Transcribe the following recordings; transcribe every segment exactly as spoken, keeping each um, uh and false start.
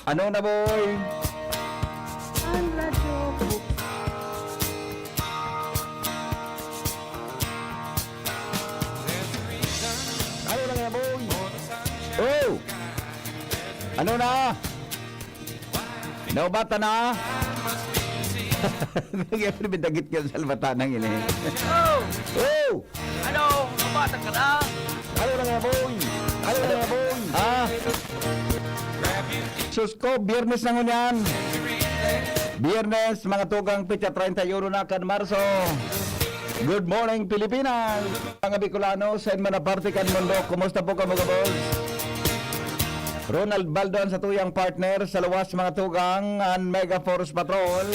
Ano na, boy? Ano na nga, boy? Oh! Ano na? Naubatan na? Kaya ko naman dagit ka sa labatanang ini. Oh! Oh! Ano? Naubatan ka na? Ano na nga, boy? Ano na nga, boy? Ah? Sus ko, Biyernes na ngunyan. Biyernes, mga tugang, petsa treinta y uno na kan Marso. Good morning, Pilipinas! Mga Bicolano, sa inman na parte kan mundo, kumusta po kamo, gabos? Ronald Baldo an satuyang partner sa luwas, mga tugang, an Mega Force Patrol.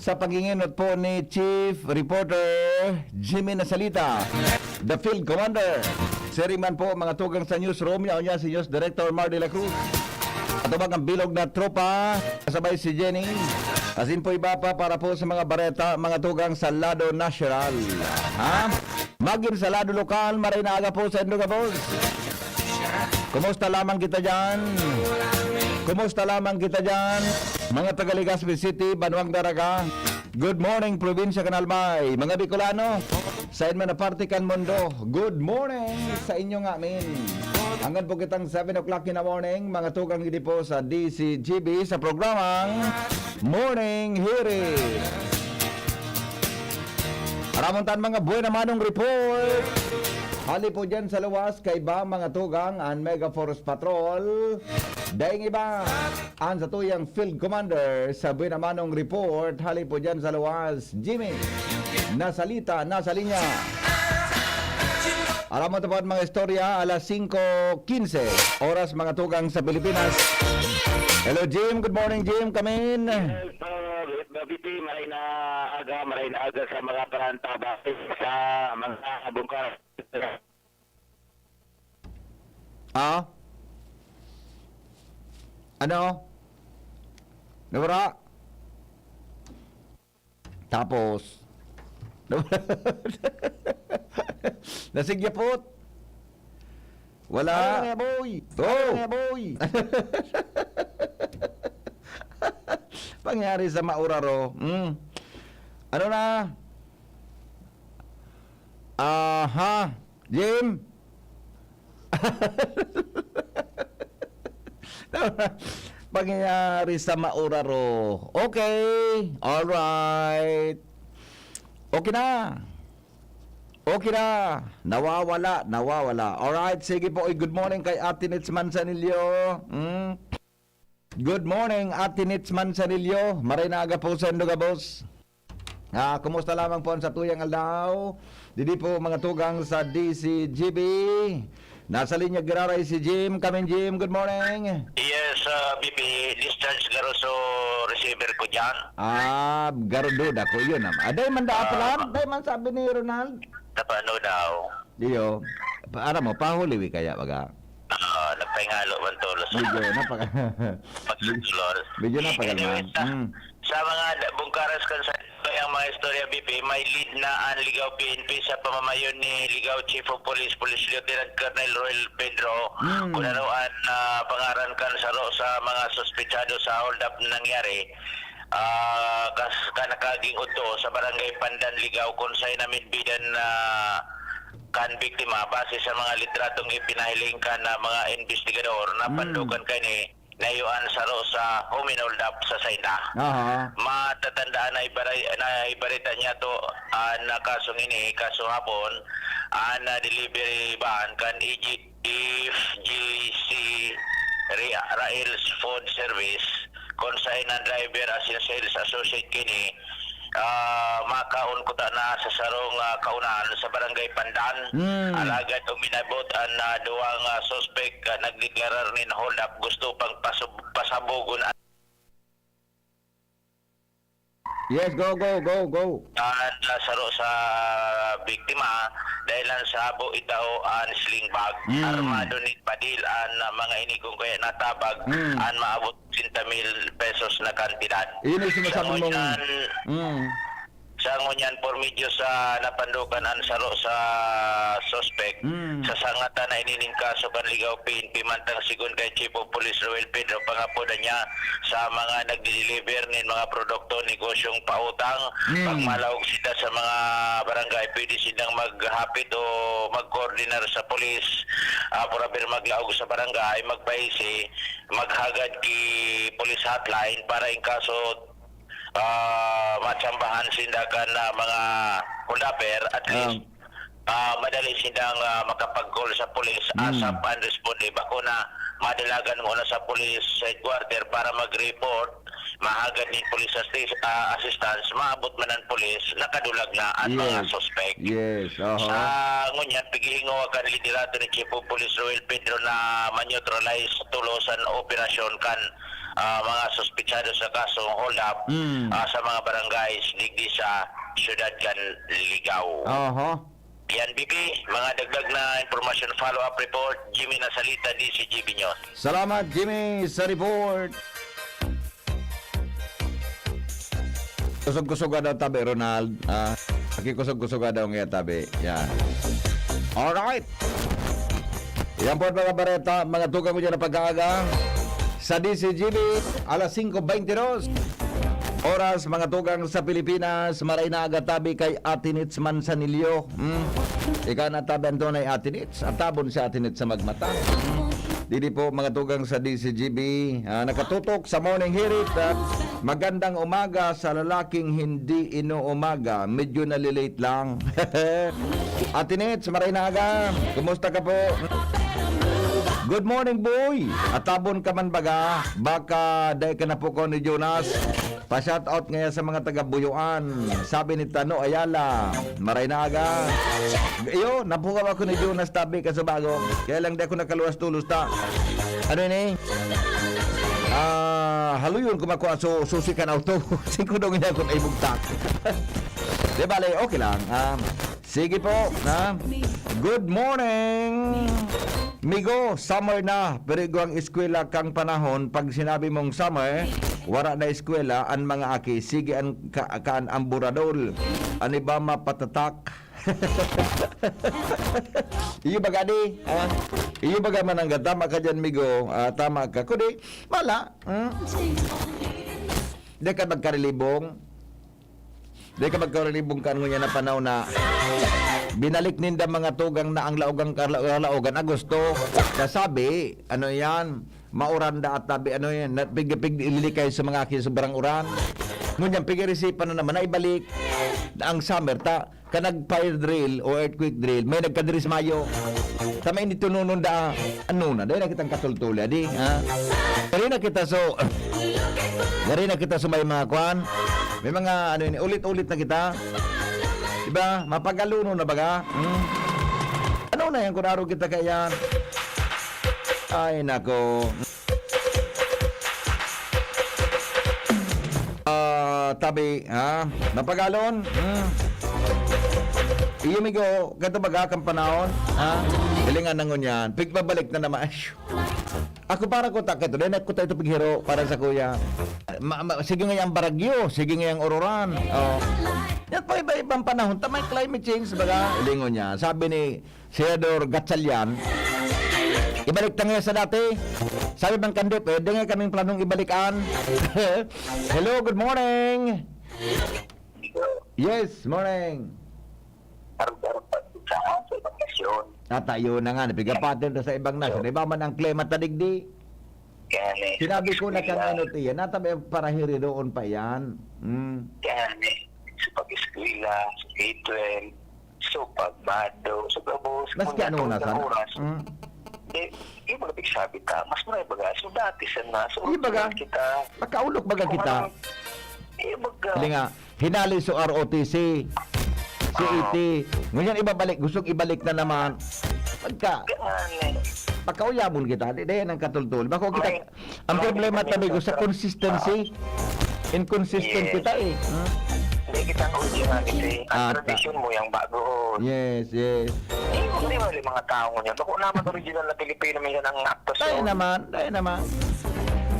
Sa paghinginot po ni Chief Reporter Jimmy Nasalita, the Field Commander. Siring man po, mga tugang, sa newsroom, yaon niya si News Director Mar de la Cruz. Atubang ang bilog na tropa, kasabay si Jenny. Asin po iba pa para po sa mga bareta, mga tugang, sa lado nasyonal. Ha? Magin sa lado lokal, maray na aga po sa indo, gabos. Kumusta lamang kita diyan? Kumusta lamang kita diyan? Mga taga Legazpi City, Banwang Daraga. Good morning, Probinsya kan Albay. Mga Bicolano, sa inman na parte kan mundo, good morning sa inyo ngamin. Hangad po kitang seven o'clock in the morning, mga tugang, idi po sa D C G B sa programang Morning Hirit. Aramon tan mga buena manong report. Hali po dyan sa luwas, kaiba, mga tugang, an Mega Force Patrol. Daing iba, an satuyang Field Commander sa buena manong report. Hali po dyan sa luwas, Jimmy. Nasalita, nasa linya. Aramon ta po an mga istorya, alas singko quince, oras, mga tugang, sa Pilipinas. Hello, Jim. Good morning, Jim. Come in. Yes, uh, Gabi P, maray na aga, maray na aga sa mga parantabay, sa mga bungkar. Ah? Ano? Nawara? Tapos? Nasigyapot? Wala. Ano nga, boy? Oh! Ano nga, boy? Pangyari sa mauraro. Mm. Ano na? Aha. Jim? Pangyayari sa mauraro. Okay. Alright. Okay na. Okay na. Nawawala, nawawala. Alright, sige po. Uy, good morning kay Ate Nits Manzanillo. Mm. Good morning, Ate Nits Manzanillo. Maray na aga po sa indo, gabos. Ah, kumusta lamang po an satuyang aldaw? Didi po, mga tugang, sa D C G B. Nasa linya giraray si Jim. Kamin, Jim, good morning. Yes, ah, B P, discharge garo sa receiver ko dyan. Ah, garo duda ko, yun naman. Ah, dai man daa Ah. pala, dai man sabi ni Ronald. Tapano daw? Iyo, pa-, aram mo, pahuliwi kaya, baga? Ah, nagpahingalo man tolos. Medyo napaka-, Pagsusulos. medyo napakalman. Anyway, sa, Mm. sa mga da-, bungkaras kan sa ang mga istorya, B P, may lead na ang Ligao P N P sa pamamayon ni Ligao Chief of Police, Police Lieutenant Colonel Roel Pedro, Mm. kun ano an, ah, pangaran kan saro sa mga suspetsado sa hold-up na nangyari, ah, kas-, kan nakaaging udto sa Barangay Pandan, Ligao, kun saen na midbidan na kan biktima, base sa mga litratong ipinahiling kan, ah, mga investigador, Mm. napandokan kaini, nayo an saro sa huminhold up sa sainda. Aha. Matatandaan na ibara-, na ibarita niya to, ah, na kasong ini, kaso hapon, ah, na delivery van kan E G, F G C Ra-, Rails Food Service, kun saen ang driver asin sales associate kini, ah, makaon kuta na sa sarong, ah, kaunahan sa Barangay Pandan. Mm. Alagad uminabot an, ah, duwang, ah, suspek, ah, nagdeklarar nin hold up, gusto pang pasub-, pasabogon an Yes, go, go, go, go. An, ah, saro sa biktima, dahelan sa habo itao an sling bag. Mm. Armado nin padil an, ah, mga ini kun kaya natabag Mm. an maabot singkwenta mil pesos na kantidad. Iyon ang sinasabi Sa mong ngunyan, Mm. Sa ngunyan, por medyo sa napandukan an saro sa suspek, Mm. sa sangatan na ininingkaso kan Ligao P N P, mantang sigon kay Chief of Police Roel Pedro, pangapodan niya sa mga nagdi-deliver nin mga produkto, negosyong pautang, Mm. pag malaog sila sa mga barangay, pwede silang maghapit o magkoordinar sa pulis. Ah, por haber maglaog sa barangay, magpaisi, maghagad ki police hotline para in kaso ah, matsambahan sinda kan, ah, mga holdaper, at Ah. least, ah, madali sindang, ah, makapag-call sa pulis, Mm. asap an responde. Bako na madalagan mo na sa police headquarter para mag-report, mahagad nin police assis-, ah, assistance, maabot man ang pulis, nakadulag na ang mga Yes. suspect. Yes, aha. Sa ngunyan, pighihingawa kan liderato ni Chief of Police Roel Pedro na ma-neutralize tulos an operasyon kan ah, mga suspitsado sa kasong hold up, Mm. ah, sa mga barangays digdi sa siyudad kan Ligao. Aha. Yan, B P, mga dagdag na impormasyon, follow-up report, Jimmy Nasalita, D C G B News. Salamat, Jimmy, sa report. Kusog-kusog ka daw tabi, Ronald. Ah, pakikusog-kusog ka daw nga tabi. Yan. Alright. Yan po ang mga bareta, mga tugang ko dyan na pag-aaga. Sa D C G B, alas singko beintidos. Oras, mga tugang sa Pilipinas, maray na aga tabi kay Ate Nits Manzanillo. Hmm? Ika na tabi ang tunay Ate Nits, at tabon si Ate Nits sa magmata. Hmm? Didi po, mga tugang sa D C G B, ah, nakatutok sa Morning Hirit, ah, magandang umaga sa lalaking hindi inuumaga. Medyo nalilate lang. Ate Nets, maray na aga. Kumusta ka po? Good morning, boy. Atabon ka man baga? Baka dai ka napukaw ni Jonas. Pa-shoutout ngaya sa mga taga Buyoan. Sabi ni Tano Ayala, maray na aga. Iyo, napukaw ako ni Jonas tabi kasubago. Kaya lang di ako nakaluwas tulos ta. Ano ini? Ah, haluyon ko makuha so susi kan auto. Singko daw niya ako naibugtak. Di bale, okay lang. Ah, sige po, ha? Good morning. Migo, summer na, pero igwang eskwela kang panahon, pag sinabi mong summer, wara na eskwela, an mga aki, sige an ka-, kaan ang buradol. An iba mapatatak. Iyo baga di, ha? Iyo baga man ang tama ka dyan, Migo. Ah, tama ka. Kundi, wala. Hmm? Di ka magkarilibong. Di ka magkarilibong kan ngunyan na panahon na binalik ninda mga tugang na ang laogang, kala-, laogan Agosto. Nasabi, ano yan, mauran da at tabi, ano yan, na pig-, pig-, ililikay sa mga aki sobrang uran. Ngunyan, pigirisipan na naman na ibalik na ang summer ta, ka nag-fire drill o earthquake drill, may nagkadiri sa mayo. Tama ini tununon da, ano na, dahil na kitang katultuli, adi, ha? Dahil na kita, so, dahil na kita sa may mga kwan, may mga, ano ini, ulit-ulit na kita. Diba? Mapagaluno na baga? Hmm? Ano na yan kung araw kita kaya? Ay, nako. Ah, tabi, ha? Napagalon? Hmm. Iyo, migo, kato baga kang panahon, ha? Hilingan na ngunyan. Pigbabalik na naman. Ay, shoo. Ako para ko ta, kato, dahil ko tayo pighiro para sa kuya. Ma, ma, sige nga yung baragyo, sige nga yung ururan. Oh. Yan pa iba-ibang panahon, tamay climate change, baga? Hilingon niya. Sabi ni Senador Gatchalian, ibalik ta nga sa dati. Sabi man kan DepEd, "Di nga kaming planong ibalikan." Hello, good morning. Yes, morning. Arog-arog pa sa, sa ibang nasyon. At ayun na nga, napigapatin ta sa ibang nasyon. Iba man ang klima ta digdi. Gani, Sinabi ko na kan pag-eskwela. Ano, tiyan, nata may parahiri doon pa yan. Hmm. Gani, sa pag-eskwela, sa K twelve, sa pagmado, sa gabos, Maski kung ano na sa sana. Oras. Mm. Eh, yung mga pigsabi ta, mas mga baga. So, dati sana, so, Yung baga, kita. Makaulok baga Kung kita. Ano, yung baga. Hali nga, hinali so R O T C, C E T. Oo. Ngunyan, ibabalik, gustong ibalik na naman. Pagka, Gani. Pagkauyabon kita, di, di, nang katultol. Bako kita, May, Ang problema tabi ko sa consistency. Inconsistent Yes. kita eh. Hmm? Hindi kita ang originality. Ang Ah, ta- tradisyon mo, yung bago. Yes, yes. Eh, hindi mo yung mga tao ngunyan. Bako naman original na Pilipino, minsan ang aktos Tayo yun. naman, tayo naman.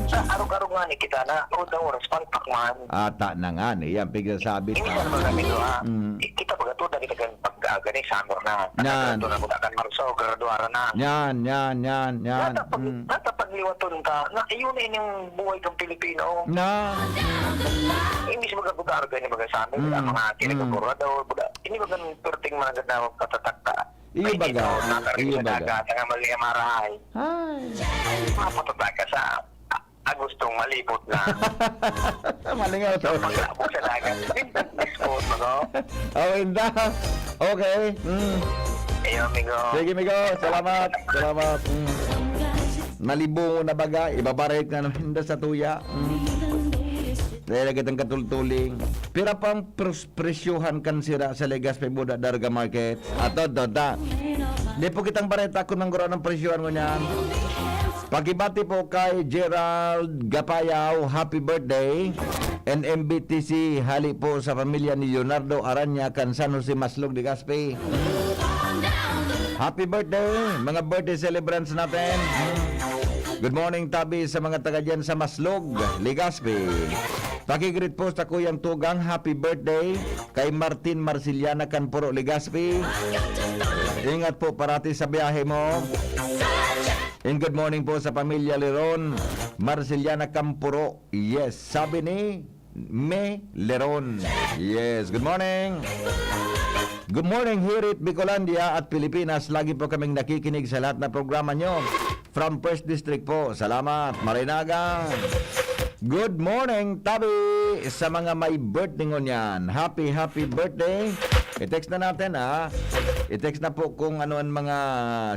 Sa arog-arog nga ni kita na, o daw, oras, palpak man. Ata na nga ni, yan, pigsasabi Hindi ta. Naman kami to, ha? Mm. Kita baga to, dali na pag-aga ni summer na. Yan. Ito na, buda kan Marso, graduara na. Yan, yan, yan, yan. Nata pag, Mm. nata pagliwaton ka, na, iyon na ining buhay kang Pilipino. Na. Imbis mag-abutar ka ni mga summer, Mm. ang mga Mm. kinagagura daw, buda. Hindi ba ganun perting mga ganda magpatatak ka? Iyo Ay, baga. Dito, nakarinig Iyo na baga. Dagat, ang mali ang marahay. Ay. Mapatata ka sa Agustong malibot na. Malingaw to. Paglabog sa dagat. Sport, no? Oh, inda. Okay. Mm. Ayo, amigo. Sige, amigo. Salamat. Salamat. Mm. Malibong na baga. Ibabarit nga naman inda sa tuya. Mm. Dahil lagi itong katultuling. Pira pang pres-, presyohan kan sira sa Legazpi Buda Darga Market? Ato, dota. Di po kitang bareta kung nangguro ng presyohan mo niyan. Pakibati po kay Gerald Gapayaw, happy birthday. And M B T C, hali po sa pamilya ni Leonardo Aranya, kan San Jose Maslog, Legazpi. Happy birthday, mga birthday celebrants natin. Good morning, tabi sa mga taga dyan sa Maslog, Legazpi. Pakigreet po sa Kuyang Tugang, happy birthday. Kay Martin Marciliana Canpuro, Legazpi. Ingat po parati sa biyahe mo. And good morning po sa pamilya Leron, Marciliana Campuro. Yes, sabi ni Me Leron. Yes, good morning. Good morning, Hirit, Bicolandia at Pilipinas. Lagi po kaming nakikinig sa lahat na programa nyo. From First District po. Salamat. Marinaga. Good morning, tabi sa mga may birthday ngunyan. Happy, happy birthday. I-text na natin, ha. I-text na po kung ano ang mga,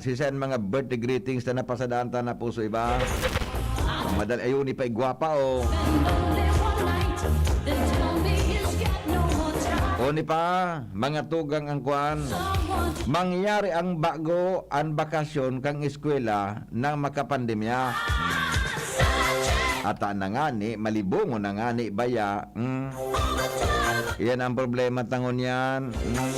sisay ang mga birthday greetings na napasadaan ta na puso iba. Madali, ayun, ni pa igwapa, oh. O ni pa, mga tugang ang kwan. Mangyari ang bago, ang bakasyon kang eskwela nang makapandemya. Ata na ngani, malibongon na ngani baya. Mm. Yan ang problema tangon yan. Mm.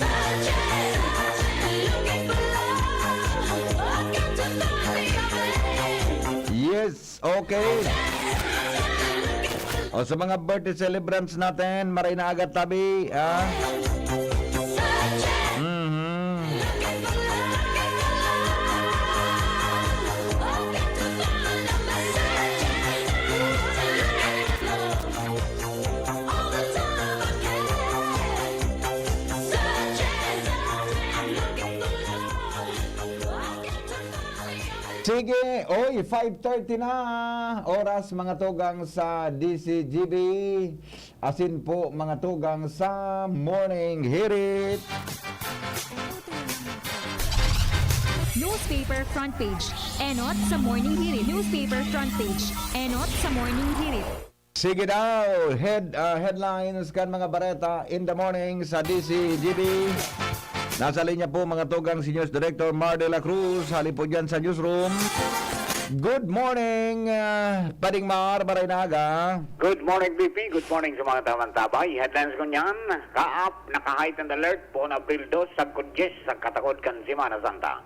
Yes, okay. O sa mga birthday celebrants natin, maray na aga tabi, ha? Mhm. Sige, oy, five thirty na oras, mga tugang sa D C G B. Asin po, mga tugang sa Morning Hirit. Newspaper front page. Enot sa Morning Hirit. Newspaper front page. Enot sa Morning Hirit. Sige daw, head, ah, headlines kan mga bareta in the morning sa D C G B. Nasa linya po, mga tugang, si News Director Mar de la Cruz, hali po dyan sa newsroom. Good morning, ah, Pading Mar, maray na aga. Good morning, B P. Good morning sa mga taman tabay. Headlines ko niyan, Kaap, naka-heightened alert, poon Abril dos, sagkod dyes, sa katakod kan Semana Santa.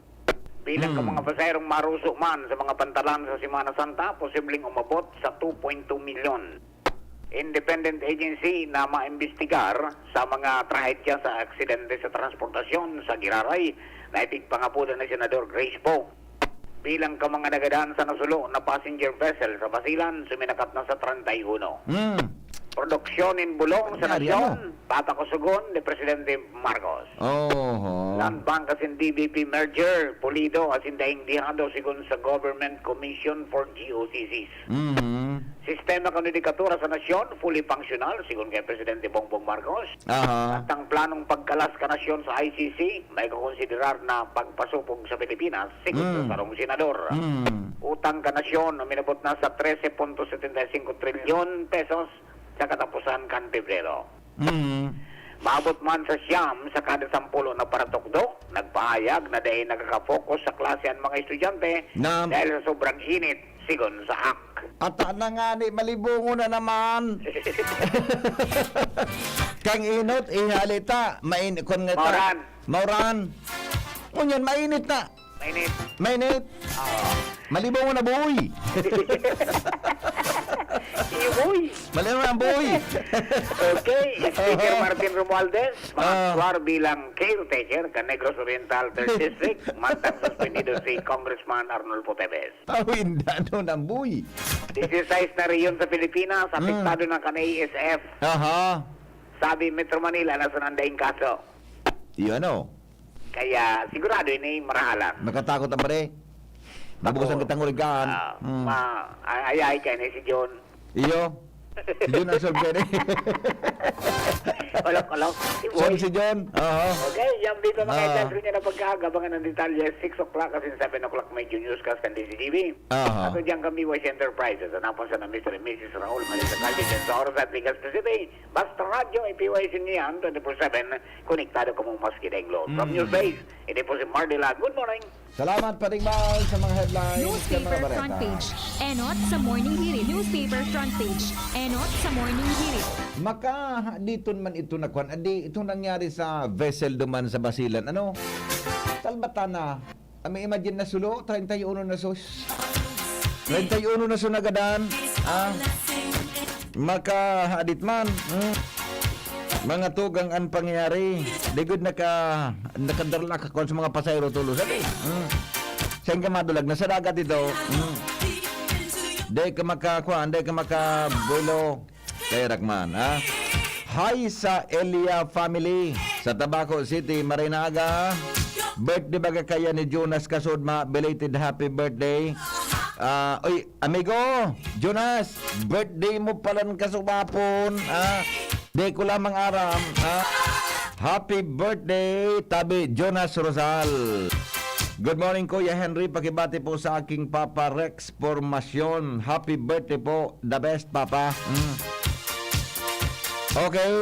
Bilang ka Hmm. mga pasaherong maruso man sa mga pantalan sa Semana Santa, posibleng umabot sa two point two milyon. Independent agency na maimbestigar sa mga trahedya sa aksidente sa transportasyon sa giraray na ipigpangapodan ni Senador Grace Poe. Bilang ka mga nagadan sa nasulo na passenger vessel sa Basilan, suminakat na sa treinta y uno. Hmm. Produksyon nin bulong sa Nangyari nasyon, ano? Patakosogon ni Presidente Marcos. Oho. Land Bank asin D B P merger, pulido asin daing dihado, sigon sa Government Commission for G O C Cs. Mhm. Sistema kan hudikatura sa nasyon, fully functional, sigon kay Presidente Bongbong Marcos. Aha. At ang planong pagkalas ka nasyon sa I C C, may kakonsiderar na pagpasupog sa Pilipinas, sigon sa Mm. sarong senador. Mm. Utang ka nasyon, uminabot na sa trese punto setenta y cinco trilyon pesos sa katapusan kan Pebrero. Mm. Maabot man sa siyam sa kada sampulo na paratukdo, nagpahayag na dai nakaka-focus sa klase an mga estudyante Na dahil sa sobrang init, sigon sa A C. Ata na ngani, malibongo na naman. Kang inot, ihalita, main-, kun nga ta-, Mauran. Mauran. Ngunyan, mainit na. Mainit. Mainit. Oo. Malibongo na, boy. Uy! Mali naman ang buhay. Okay, Speaker Aha. Martin Romualdez, Ah. maaktuar bilang caretaker kan Negros Oriental Third District, mantang suspendido si Congressman Arnulfo Teves. Tawin danon ang buhay. Disisais na rehiyon sa Pilipinas, Hmm. apektado na kan A S F. Aha. Sabi Metro Manila, nasa nandang kaso. Iyo ano? Kaya sigurado ini marahalan. Nakatakot ang pare. Nabukasan Oo. kitang urigaan. Ah, Hmm. ma, ay, ay, kaya ni si John. Iyo. Si John ang solve kayo. Olok-olok. Si Siya Boy. si John. Oo. Okay, yan dito mga Ah. idol. Sa inyo na pagkakagabangan ng detalye, six o'clock kasi seven o'clock may newscast kan D Z T V. Aha. At diyan kami, Wise Enterprises. Ang napon sa na Mister and Missus Raul Maria Calde dyan sa Oros at Legazpi City. Basta Radyo, i-P Y S niyan, twenty-four seven, konektado kamo maski daing load. From Mm. News Base, ito po si Mardy Lag. Good morning. Salamat, Paring Mal, sa mga headlines. Sa mga Newspaper bareta. front page. Enot sa Morning Hirit. Newspaper front page. Enot sa Morning Hirit. Maka, diton man ito na kwan. Adi, itong nangyari sa vessel duman sa Basilan. Ano? Salbatana. Kami imagine na sulo, treinta y uno na sus. Treinta y uno na sunagadan. Ah? Makahadit man. Hmm? Mga tugang an pangyayari. Di gud naka, nakadarla ka kwan sa mga pasahero tulo. Sabi, hmm? Saan ka madulag? Nasa dagat ito. Hmm? Di ka makakuan, di ka makabuelo. Kaya Rakman, ha? Hi sa Elia family sa Tabaco City, Marinaga. Birthday baga kaya ni Jonas Kasudma, belated happy birthday. Ah, oy, amigo, Jonas, birthday mo palan kasubapon, ha? Di ko lamang aram, ha? Happy birthday, tabi Jonas Rosal. Good morning, Kuya Henry. Pakibati po sa aking Papa Rex Formacion. Happy birthday po. The best, Papa. Mm. Okay.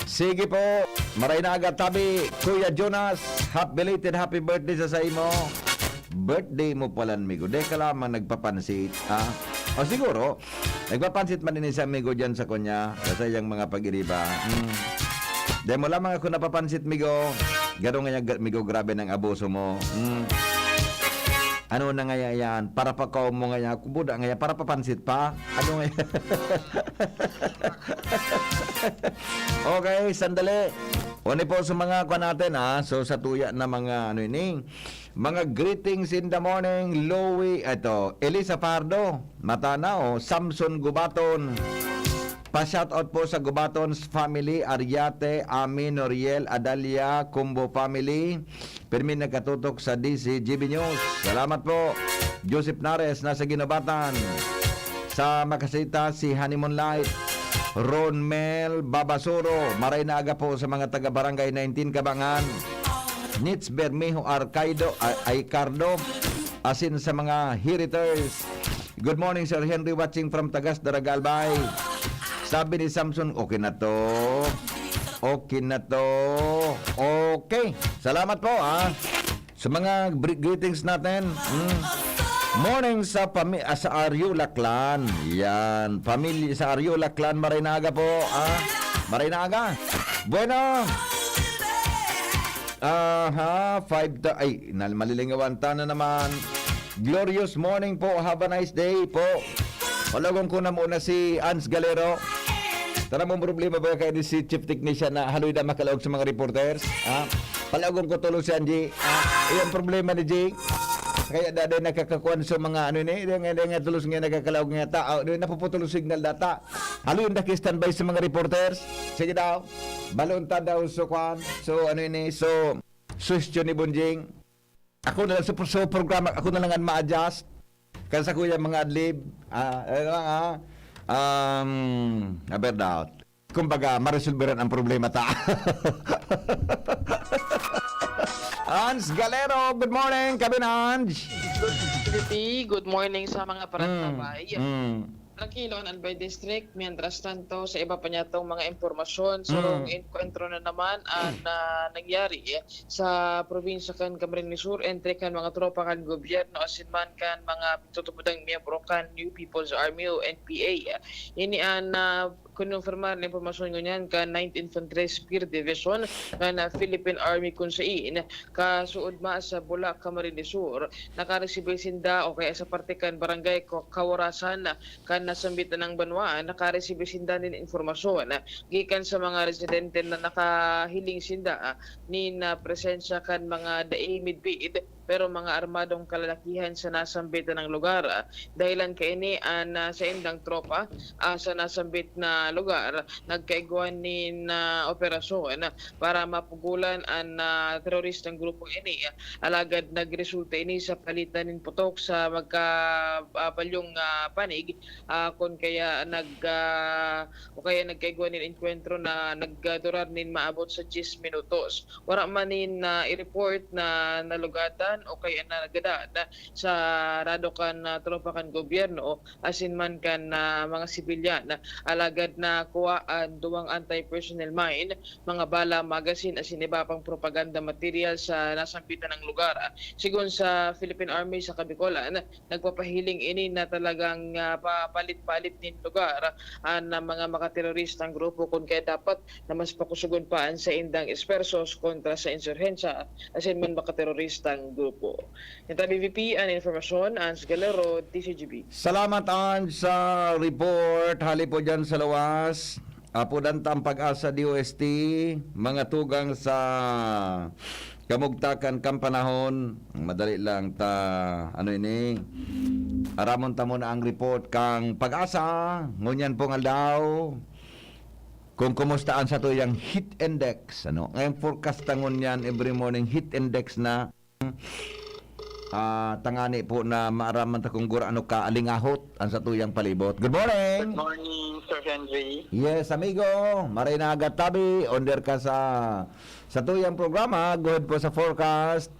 Sige po. Maray na aga, tabi, Kuya Jonas. Hap-, belated happy birthday sa saimo. Birthday mo palan, migo. Di ka lamang nagpapansit, ha? O siguro, nagpapansit man din si amigo dyan sa kunya, sa iyang mga pag-iriba. Mm. Di mo lamang ako napapansit, migo. Garo nga yan, migo, grabe ng abuso mo. Mm. Ano na ngaya yan? Para pa kao mo ngaya? Kubuda ngaya? Para papansit pa? Ano ngaya? Okay, sandali. Uni po sa mga kwan natin, ha? So, sa tuya na mga, ano ini, mga greetings in the morning, Louie, ito, Elisa Pardo, Matanaw, Samson Gubaton. Pa-shoutout po sa Gubaton's family, Ariate, Ami, Noriel, Adalia, Kumbo family. Pirmi nagkatutok sa D C G B News. Salamat po. Joseph Nares, nasa Ginobatan. Sa Makasita, si Honeymoon Light. Ron Mel Babasuro, maray na aga po sa mga taga Barangay nineteen Kabangan. Nits Bermejo Arcaido, Ay-, Aycardo, asin sa mga Hiriters. Good morning, Sir Henry, watching from Tagas, Daraga, Albay. Sabi ni Samson, "Okay na to. Okay na to." Okay. Salamat po, ha. Sa mga bri-, greetings natin. Mm. Morning sa pami-, ah, sa Ariola Clan. Yan. Pamilya sa Ariola Clan, maray na aga po, ha. Maray na aga. Bueno. Aha, five ta-, ay, nal-, malilingawan ta na naman. Glorious morning po. Have a nice day po. Palagon ko na muna si Ans Galero. Tara mong problema ba kayo ni si Chief Technician na haloy na makalaog sa mga reporters? Ha? Palagon ko tulo si Angie. Ha? Iyan problema ni Jing. Kaya daday nakakakuan sa mga ano ni, di nga, di nga tulos nga nakakalaog nga tao. Di napuputulo signal data. Haloy na ki-standby sa mga reporters. Sige daw. Balon ta daw so kwan. So ano ini? So, suhestyon ni Bonjing. Ako na lang sa, sa programa, ako na lang ang ma-adjust. Kaya sa kuya, mga adlib, ah, ano lang, ah, um, aber doubt. Kumbaga, maresolveran ang problema ta. Ans Galero, good morning, Kabin Ange. Good, good morning sa mga Mm, parantabay. mm. Tranquilo an Albay District. Mientras tanto, sa iba pa niyatong mga impormasyon, Mm. sarong enkwentro na naman ang ah, nangyari sa probinsya kan Camarines Sur entre kan mga tropa kan gobyerno asin man kan mga tutupudang miyembro kan New People's Army o N P A. Ini an ah, Kinumpirmar na impormasyon ngunyan kan Ninth Infantry Spear Division kan Philippine Army, kun sain kasuodma sa Bulac, Camarines Sur, nakaresibi sinda o kaya sa parte kan Barangay Ko-, Kawarasan kan nasambit na banwaan, nakaresibi sinda nin impormasyon gikan sa mga residente na nakahiling sinda nin, ah, presensya kan mga dai midbid pero mga armadong kalalakihan sa nasambit na lugar. Dahilan kaini an, ah, saindang tropa, ah, sa nasambit na lugar nagkaigwa nin, ah, operasyon para mapugolan an, ah, teroristang grupong ini. Alagad nagresulta ini sa palitan nin putok sa magka-, ah, balyong, ah, panig, ah, kun kaya nag-, ah, o kaya nagkaigwa nin engkwentro na nagdurar nin maabot sa diyes minutos. Wara man nin, ah, i-report na nalugatan o kaya nagadan sa rado kan, ah, tropa kan gobyerno asin man kan, ah, mga sibilyan. Alagad nakuha an duwang anti-personnel mine, mga bala, magazine asin iba pang propaganda material sa nasambitan na lugar. Sigon sa Philippine Army sa Kabikolan, nagpapahiling ini na talagang, ah, papalit-palit nin lugar an mga makateroristang grupo kun kaya dapat na mas pakusugon pa an saindang esfuerzos kontra sa insurhensya asin man makateroristang grupo. Yan tabi V P an impormasyon, Ans Galero, D C G B. Salamat, Ans, sa report. Hali po dyan sa luwas. Apodan ta ang Pag-asa D O S T, mga tugang sa kamugtakan kan panahon. Madali lang ta, ano ini, aramon ta muna ang report kang Pag-asa. Ngunyan pong aldaw, kung kumusta ang satuyang heat index, ano? Ngayon forecast ta ngunyan every morning, heat index na, ah, tangani po na maaraman ta kung gurano ka alingahot ang satuyang palibot. Good morning! Good morning, Sir Henry. Yes, amigo. Maray na aga tabi, under ka sa satuyang programa. Go ahead po sa forecast.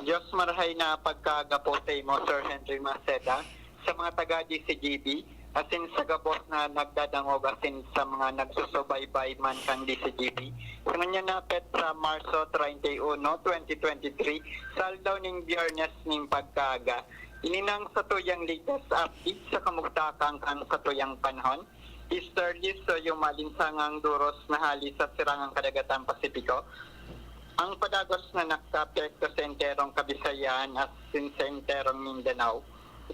Diyos marahay na pagkagapo sa imo, Sir Henry Maceda, sa mga taga D C G B, asin sa gabos na nagdadangog asin sa mga nagsusubaybay man kan D C G B. Sa ngunyan na petsa, Marso treinta y uno, twenty twenty-three, sa aldaw ning Biyernes ning pagkaaga. Ini nang satuyang latest update sa kamugtakan kan satuyang panahon. Easterly, so yung malinsangang duros na hali sa sirangang kadagatan Pasipiko. Ang padagos na nakaapekto sa enterong Kabisayan asin sa enterong Mindanao.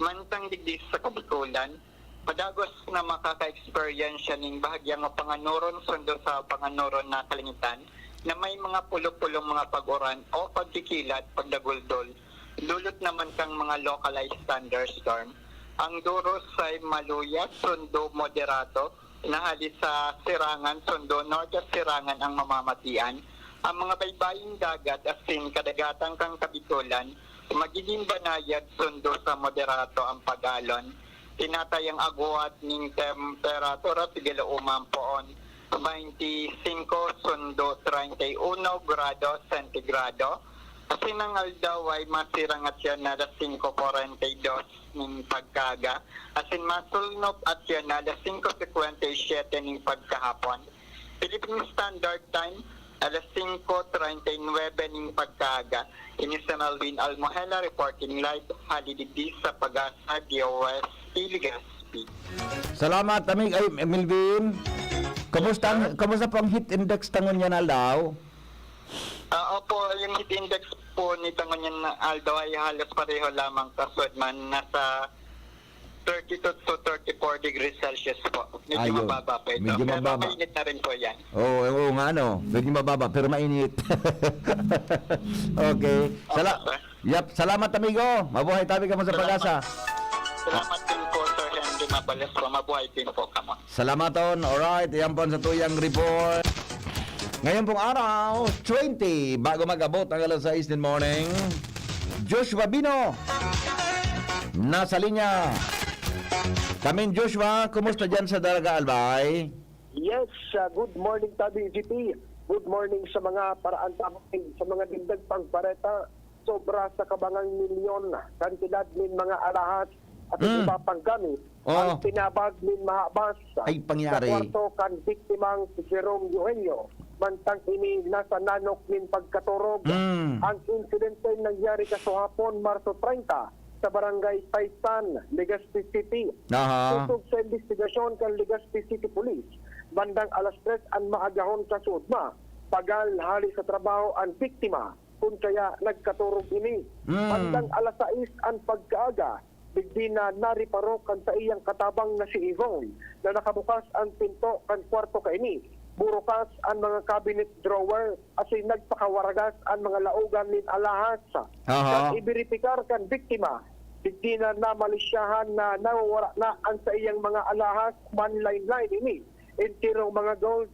Mantang digdi sa Kabikolan, padagos na makaka-eksperyensya ning bahagyang mapanganuron sundo sa panganuron na kalangitan na may mga pulo-pulong mga pag-uran o pagkikilat, pagdaguldol. Dulot naman kang mga localized thunderstorm. Ang duros ay maluya sundo moderato, na hali sa sirangan sundo norte sirangan ang mamamatian. Ang mga baybaying dagat asin kadagatan kan Kabikolan magiging banayad sundo sa moderato ang pag-alon. Tinatayang agwat ning temperatura tigalauma poon, baynte singko sundo treinta y uno grado sentigrado. Asin ang aldaw ay masirang at yan na alas singko kuwarenta y dos ning pagkaaga, asin masulnop at yan na alas singko singkwenta y siyete ning pagkahapon. Philippine Standard Time, alas singko treinta y nuebe ning pagkaaga. Ini si Melvin Almohela reporting live hali digdi sa Pag-asa D O S T Legazpi. Salamat, amig-, ay, Melvin. Kumusta ang, Sir? Kumusta po ang heat index ta ngunyan aldaw? Ah, opo, yung heat index po nitong ngunyan na aldaw ay halos pareho lamang kasud man. Nasa thirty-two to thirty-four degrees Celsius po. Medyo Ayun. Mababa po ito. Medyo Pero mababa. Mainit na rin po yan. Oo, oo nga, ano. Medyo mababa, pero mainit. Okay. Opo, Sala-, sir. Yap, salamat, amigo. Mabuhay tabi kamo sa Salamat. Pag-asa. Salamat din po, Sir Henry Mabalas po. Mabuhay din po kamo. Salamaton. Alright, yan po ang satuyang report. Ngayon pong araw, twenty, bago mag-abot ang alas sais nin morning, Joshua Bino, nasa linya. Kamin Joshua, kumusta dyan sa Daraga, Albay? Yes, ah, good morning, Tabi G P. Good morning sa mga paraan, Tabi, sa mga dindag pang bareta. Sobra sa kabangang milyon kantidad nin mga alahas at Mm. iba pang gamit Oo. ang pinabag nin mahabas Ay, pangyari. sa kwarto kan biktimang si Jerome Eugenio. Mantang ini nasa nanok nin pagkaturog. Mm. Ang insidente nangyari kasuhapon, Marso treinta, sa Barangay Taysan, Legazpi City. Aha. Sosog sa imbestigasyon kan Legazpi City Police, bandang alas tres an maagahon kasuodma, pagal hali sa trabaho an biktima, kun kaya nagkaturog ini. Mm. Bandang alas sais an pagkaaga, digdi na nariparo kan saiyang katabang na si Yvonne na nakabukas an pinto kan kwarto kaini. Burukas an mga cabinet drawer asin nagpakawaragas an mga laogan nin alahas. Aha. Kan ibiripikar kan biktima, digdi na namalisyahan na nawawara na an saiyang mga alahas, manlaen-laen ini, enterong mga gold,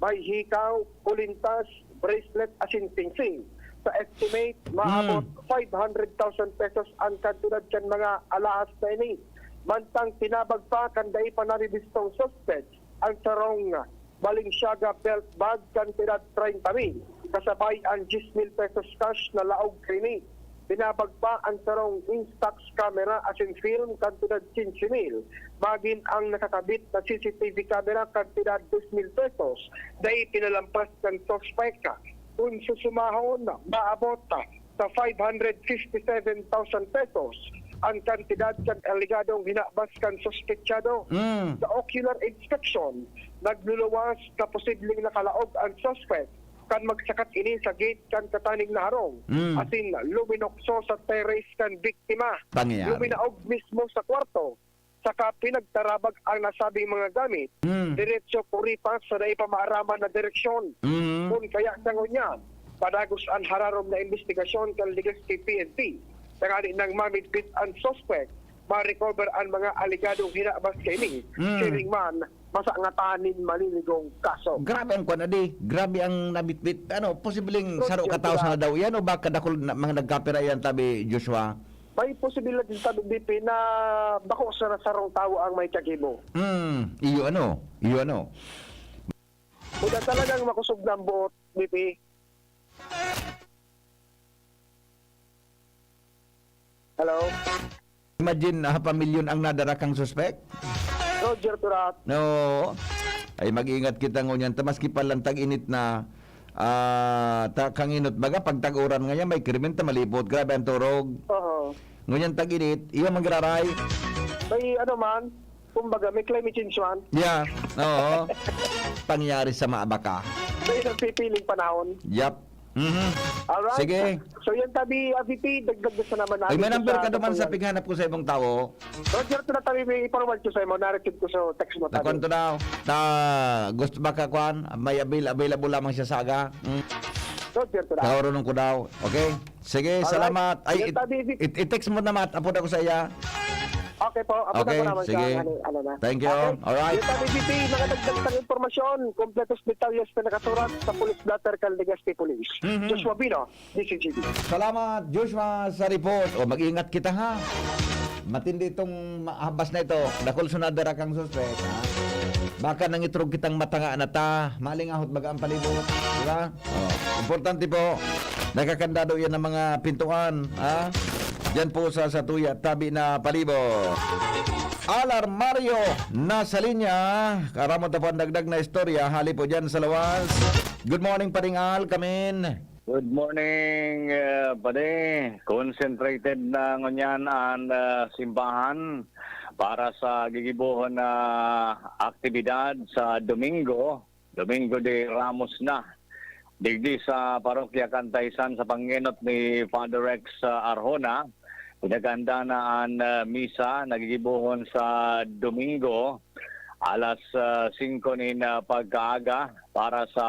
may hikaw, kulintas, bracelet asin singsing. Sa estimate, maabot Hmm. five hundred thousand pesos an kantidad kan mga alahas na ini. Mantang tinabag pa kan dai pa naribistong suspect, ang sarong Balenciaga belt bag kantidad treinta mil, kasabay ang diyes mil pesos cash na laog kaini. Tinabag pa ang sarong Instax camera asin film kantidad quince mil, magin ang nakakabit na C C T V camera kantidad dos mil pesos, dai pinalampas kan suspek. Kun susumahon, maabot sa five hundred fifty-seven thousand pesos ang kantidad kan alegadong hinabas kan suspetsado. Mm. Sa ocular inspection, nagluluwas na posibleng nakalaog ang suspect kan magsakat ini sa gate kan kataning na harong, Mm. asin luminukso sa terrace kan biktima. Pangyayari. Luminaog mismo sa kwarto, saka pinagtarabag ang nasabing mga gamit, Mm. diretso kuripas sa dai pa maaraman na direksyon. Mm. Kun kaya sa ngunyan, padagos an hararom na imbestigasyon kan Legazpi P N P, tanganing mamidbit an suspect, ma-recover an mga alegadong hinabas kaini, Mm. siring man, masangatan nin malinigong kaso. Grabe ang kwan, adi. Grabe ang nabitbit. Ano, posibleng Roger, saro ka tawo sana daw iyan o baka dakul na, mga nagkapira iyan, tabi, Joshua? May posibilidad, tabi, B P, na bako sana sarong tawo ang may kagibo. Hmm, iyo ano, iyo ano. Kung talagang makusog na ang buot, B P. Hello? Imagine, ah, pamilyon ang nadara kang suspek? Roger, Turat. No. Ay, mag-ingat kita ngunyan. Ta maski pa lang tag-init na, ah, ta-, kanginot baga, pag tag-uran ngayon, may krimen ta malipot. Grabe ang turog. Oo. Ngunyan tag-init, iyo mangraray. May ano man, kumbaga, may climate change man. Yeah, oo. Pangyayari sa maabaka. May nagpipiling panahon. Yap. Mhm. Alright. Sige. So, yan tabi, ah, V P, dagdag na sa naman Ay, may natin number sa ka duman sa katuyan. Pighanap ko sa ibang tao. Roger, ito na tabi, may i-forward ko sa imo, na-receive ko sa text mo, tabi. Nakuan to daw. Ta, gusto ba ka, kwan? May avail-, available lamang siya sa aga? Mm. Roger, ito na. Kaorunong ko daw. Okay? Sige, Alright. salamat. Ay, Yan it-, tabi, V P. it-, i-text mo na, Mat. Apod ako sa iya. Okay po. Apod Okay, ako naman sige. sa ano, ano na. Thank you. Okay. Alright. Yan tabi, V P. Mga dagdag na impormasyon, kompletos detalyes na nakasurat sa Police Blotter kan Legazpi Police. Mhm. Joshua Bino, D C G B. Salamat, Joshua, sa report. O, mag-ingat kita, ha? Matindi itong ma-, habas na ito. Dakul sunod dara kang suspek, ha? Baka nangitrog kitang matanga na ta. Malingahot baga ang palibot. Di ba? O, importante po. Nakakandado yan ng mga pintuan, ha? Diyan po sa, sa tuya, tabi na palibot. Alar Mario, nasa linya. Karamot na po ang dagdag na istorya. Hali po dyan sa lawas. Good morning, Paring Al. Kamin. Good morning, eh, pare. Concentrated na ngunyan an, ah, simbahan para sa gigibohon na aktibidad sa Domingo, Domingo de Ramos na. Digdi sa Parokya Cantaysan sa pangenot ni Father Rex, ah, Arjona, pinaghanda na an, ah, misa na gigibohon sa Domingo, alas, ah, singko nin, ah, pagkaaga para sa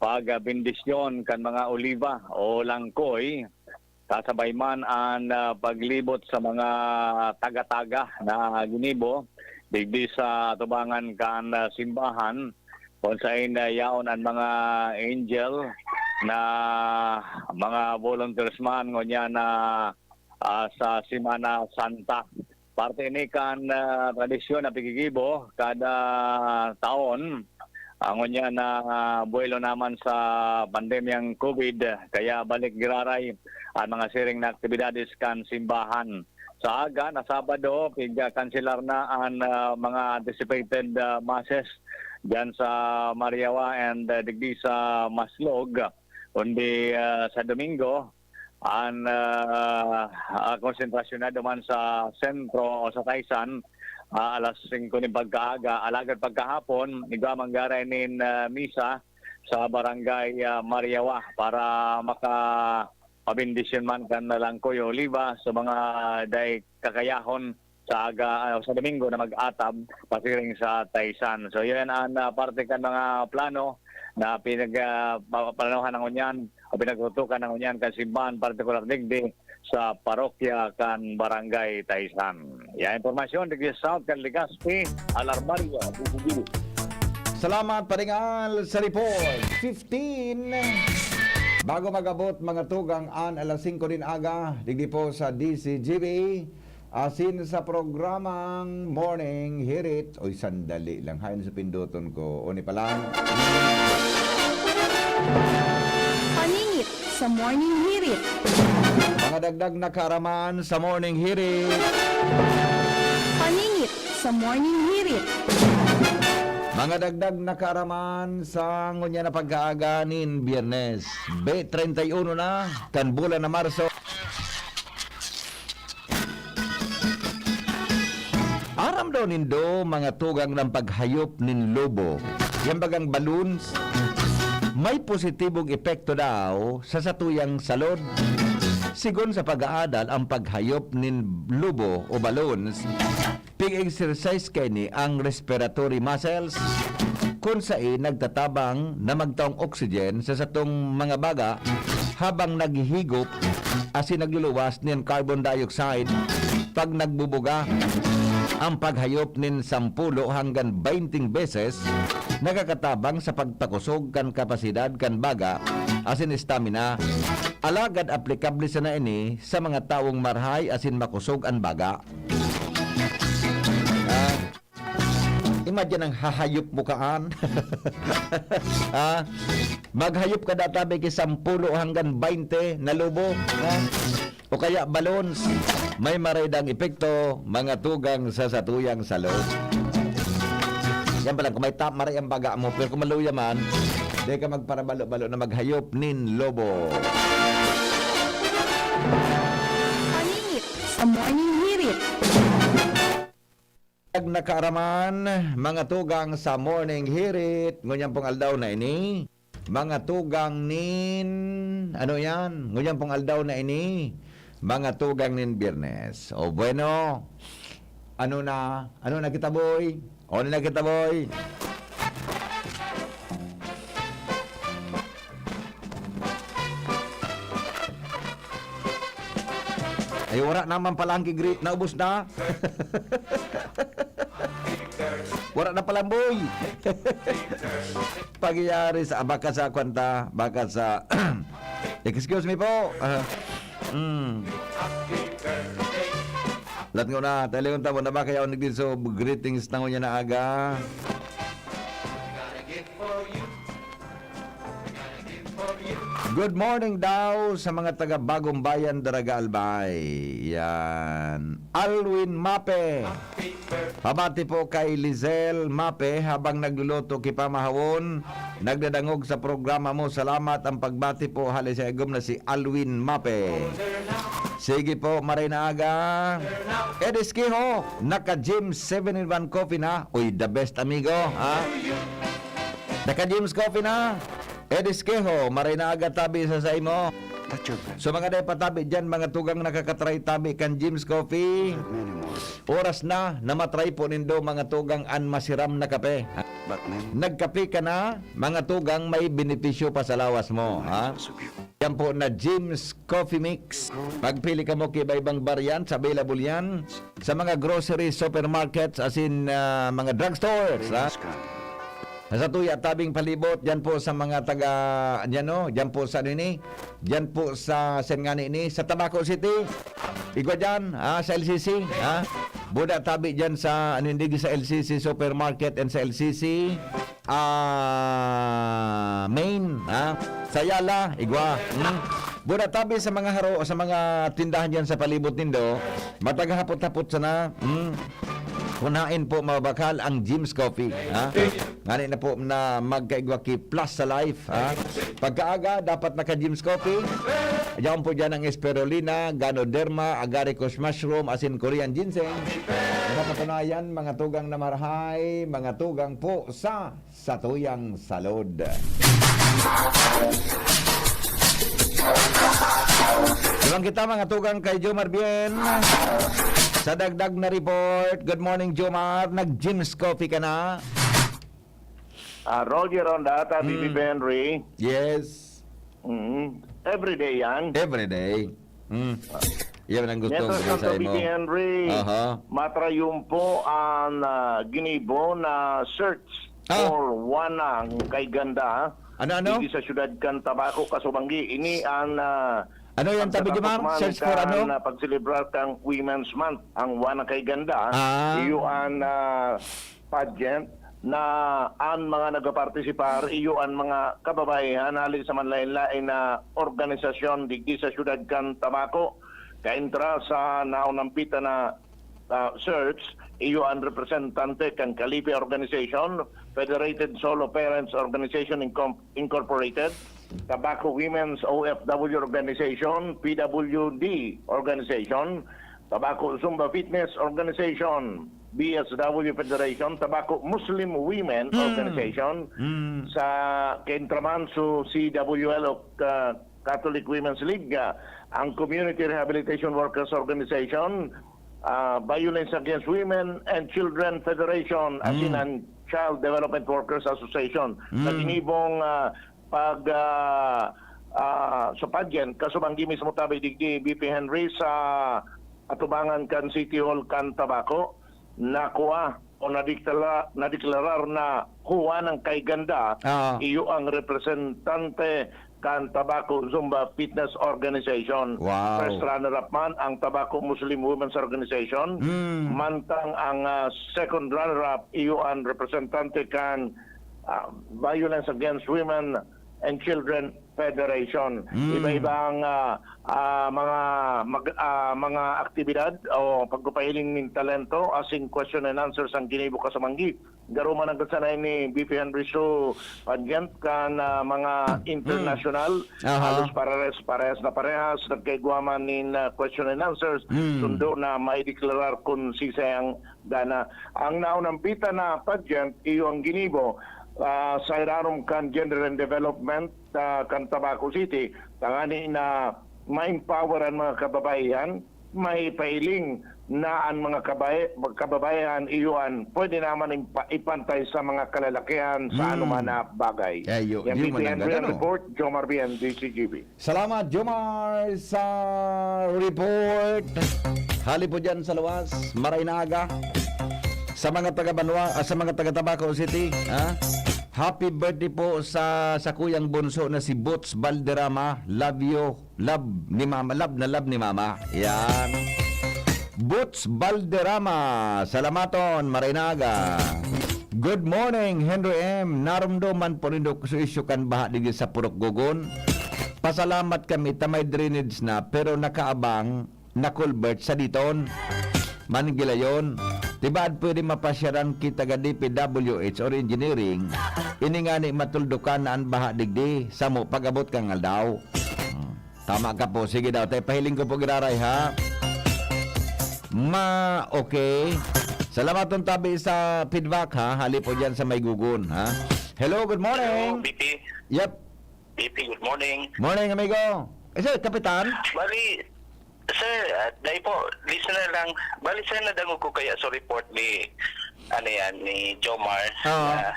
pagbendisyon kan mga oliba o langkoy, kasabay man an, ah, paglibot sa mga taga-taga na ginibo digdi sa atubangan kan, ah, simbahan, kung saen, ah, yaon an mga angel na mga volunteers man ngunyan na, ah, sa Semana Santa. Parte ini kan, ah, tradisyon na pigigibo kada taon. Ah, ngunyan na, ah, buwelo naman sa pandemyang COVID, kaya balik giraray ang mga siring na aktibidades kan simbahan. Sa aga na Sabado, pig-kanselar na an, ah, mga anticipated, ah, masses diyan sa Mariawa and, ah, digdi sa Maslog. Kundi, ah, sa Domingo, An, ah, ah, konsentrasyon na duman sa sentro o sa Taysan, ah, alas singko nin pagkaaga. Alagad pagkahapon, igwa man giraray nin, ah, misa sa Barangay, ah, Mariawa para makapabendisyon man kan nalangkoy o oliba sa mga dai kakayahon sa aga, ah, sa Domingo na mag-atab pasiring sa Taysan. So, yun an, ah, parte kan mga plano na pinag, ah, pa-, planuhan na ngunyan o pinagtutukan na ngunyan kan simbahan, partikular digdi sa parokya kan Barangay Taysan. Yan impormasyon digdi sa South kan Legazpi, Alarmario, D C G B. Salamat, Paringal, sa report. Fifteen. Bago mag-abot, mga tugang, an alas singko nin aga, digdi po sa D C G B, asin sa programang Morning Hirit. Oy, sandali lang. Hayon sa pinduton ko. O, ni palan. Paningit sa Morning Hirit. Mga dagdag na kaaraman sa Morning Hirit. Paningit sa Morning Hirit. Mga dagdag na kaaraman sa ngunyan na pagkaaga nin Biyernes. Be, treinta y uno na kan bulan na Marso. Aram daw nindo, mga tugang, ng paghayop nin lobo, yan bagang balloons, may positibong epekto daw sa satuyang salud. Sigon sa pag-aadal, ang paghayop nin lobo o balloons, pig-exercise kaini ang respiratory muscles, kun saen nagtatabang na magtaong oxygen sa satong mga baga habang naghihigop asin nagluluwas nin carbon dioxide. Pag nagbubuga ang paghayop nin sampulo hanggan baynting beses, nakakatabang sa pagpakusog kan kapasidad kan baga asin stamina. Alagad aplikable sana ini sa mga tawong marahay asin makosog an baga. Ah, imagine ang hahayop mo kaan. Ah, maghayop ka databi ki sampulo hanggan baynte na lobo, ah, o kaya balloons. May maraydang epekto, mga tugang, sa satuyang salud. Yan pa lang, kung may tap, maray ang baga mo, pero kung maluya man, di ka magparabalo-balo na maghayop nin lobo. Paningit sa Morning Hirit. Ag nakaaraman, mga tugang sa Morning Hirit, ngunyan pong aldaw na ini, mga tugang nin, ano yan? Ngunyan pong aldaw na ini, mga tugang nin Biyernes. O bueno, ano na, ano na kita, boy? Ano na kita, boy? Ay, wala naman pala ang kigreet. Naubos na. Wala na pala, boy. Pagyari sa, baka sa kwanta, baka sa, excuse me po. Ah, mm. Lat ngona, talingon ta mo na ba kaya ako nagdinso greetings na ngunyan na aga? Good morning daw sa mga taga Bagong Bayan, Daraga, Albay. Yan. Alwin Mape. Pabati po kay Lizelle Mape habang nagluluto ki pamahawon. Nagdadangog sa programa mo. Salamat. Ang pagbati po, hali sa igom na si Alwin Mape. Sige po, maray na aga. Edis Kiho, naka-Jim seven in one Coffee na. Uy, the best, amigo, ha? Naka-Jim's Coffee na. Edis Quejo, maray na aga tabi sa saimo. That's your friend. So, mga day patabi dyan, mga tugang nakakatry tabi kan Jim's Coffee. Many more. Oras na na matry po nindo, mga tugang, an masiram na kape. But many. Nagkape ka na, mga tugang, may benepisyo pa sa lawas mo, ha? Yan po na Jim's Coffee Mix. Pagpili kamo ki iba-ibang variants, available yan sa mga grocery, supermarkets, as in, ah, mga drugstores, ha? Sa satuya tabing palibot, dyan po sa mga taga, dyan, no? Dyan po sa, ano ini? Dyan po sa, saan nga ni ini? Sa Tabaco City. Igwa dyan, ah, sa L C C, ha? Buda tabi dyan sa, ano, hindi, sa L C C Supermarket and sa L C C, ah, Main, ha? Sa Yala, igwa. Hmm? Buda tabi sa mga haro, sa mga tindahan dyan sa palibot nindo, mataga hapot-hapot sana, hmm? Kunain po, mabakal ang Jim's Coffee, ha? Ngani na po na magkaigwa ki Plus sa Life, ha? Pagkaaga, dapat naka-Jim's Coffee. Diyan po dyan ang Spirulina, Ganoderma, Agaricus Mushroom, asin Korean Ginseng. Sa katunayan, mga tugang na marahay, mga tugang po sa satuyang salud. Duman kita, mga tugang, kay Jomar Bien. Sa dagdag na report, good morning, Jomar. Nag-Jim's Coffee ka na? Ah, Roger Ronda, Tabi Mm. Bibi Henry. Yes. Mm. Everyday yan. Everyday. Mm. Yan ang gusto Neto kong sa sabi Tabi mo. Bibi Henry, Aha. matrayon po ang, ah, ginibo na search Ah. for one ang kay Ganda. Ano, ano? Dito sa siyudad kan Tabaco, Kasubanggi. Ini ang, ah, Ano yan, ang Tabi Jomar? Search for kan, ano? ah, pagselebrar kang Women's Month. Ang one ang kay Ganda. Ah. Iyo ang, ah, pageant na an mga nagapartisipar iyo an mga kababaihan hali sa manlaen-laen na organisasyon digdi sa siyudad kan Tabaco. Kaintra sa naunampitan na, ah, search, iyo an representante kan Kalipi Organization, Federated Solo Parents Organization Incom-, Incorporated, Tabaco Women's O F W Organization, P W D Organization, Tabaco Zumba Fitness Organization, B S W Federation, Tabaco Muslim Women Mm. Organization, Mm. sa Kentramanso C W L o, ah, Catholic Women's League, ah, ang Community Rehabilitation Workers Organization, ah, Violence Against Women and Children Federation, asin Mm. ang Child Development Workers Association. Sa Mm. ginibong, ah, pag, ah, ah, sa pageant, kasubanggi mismo tabi digdi, B P Henry, sa atubangan kan City Hall kan Tabaco, nakua o nadeklara-, nadeklarar na huwa ng kay Ganda, Ah. iyo ang representante kan Tabaco Zumba Fitness Organization. Wow. First runner-up man ang Tabaco Muslim Women's Organization, Mm. mantang ang, ah, second runner-up, iyo ang representante kan, ah, Violence Against Women and Children Federation. Mm. Iba-ibang, ah, ah, mga mag-, ah, mga aktibidad o pagpapahiling nin talento asin question and answers ang ginibo kasubanggi. Garo man ang kasanay ni B P Henry Show pageant kan, ah, mga Mm. international. Aha. Halos parehas, parehas na parehas. Nagkaigwa man nin, ah, question and answers. Mm. Sundo na maideklarar kun sisay ang gana. Ang naunampitan na pageant, iyo ang ginibo, ah, sa irarom kan Gender and Development, ah, kan Tabaco City, tangani na ma-empower an mga kababaihan, maipahiling na an mga kabae-, kababaihan iyo an pwede naman impa-, ipantay sa mga kalalakihan sa Hmm. anuman na bagay. Eh, yo-, Yan, yun B P man ang Henry ang gagano. report, Jomar Bien, D C G B. Salamat, Jomar, sa report. Hali po dyan sa luwas, maray na aga. Sa mga taga Banwa-, ah, sa mga taga Tabaco City, ha? Happy birthday po sa, sa kuyang bunso na si Boots Valderrama. Love you. Love ni Mama. Love na love ni Mama. Yan. Boots Valderrama. Salamaton. Maray na aga. Good morning, Henry M. Narumdoman po nindo so isyu kan baha digdi sa Purok Gogon. Pasalamat kami ta may drainage na, pero nakaabang na culvert sa Diton, Mangilayon. Tibaad pwede mapasyaran ki taga D P W H or engineering. Ini ngani matuldukan na an baha digdi, samo pag-abot kan aldaw. Hmm. Tama ka po. Sige daw, tay pahiling ko po giraray, ha? Ma, okay. Salamaton tabi sa feedback, ha? Hali po dyan sa may Gogon, ha? Hello, good Hello, morning. B P. Yep. B P, good morning. Morning, amigo. Eh, sir, Kapitan? Bali, sir, ah, dai po, listener lang. Bali, sir, nadangog ko kaya sa report ni, ano yan, ni Jomar, Oo. na,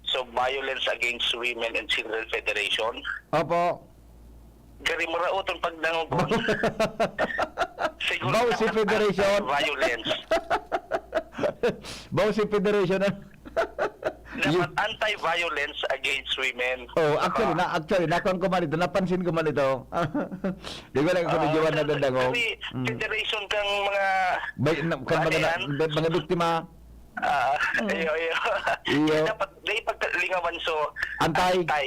so, Violence Against Women and Children Federation. Opo. Gari maraoton pagdangogon. Siguro Bausi na Federation. Violence. Bausi Federation, ah. Dapat Yung anti-violence against women. Oh, actually, Ah. na, actually, nakuha ko man ito, napansin ko man ito. Di ba lang ako Ah, medyo wala sir, dadangog? Kasi Mm. federation kang mga Bay-, na, kan mga, balian. na, mga biktima. Ah, Mm. iyo, iyo. Iyo. Dapat, di pagkalingawan, so, Anti. anti.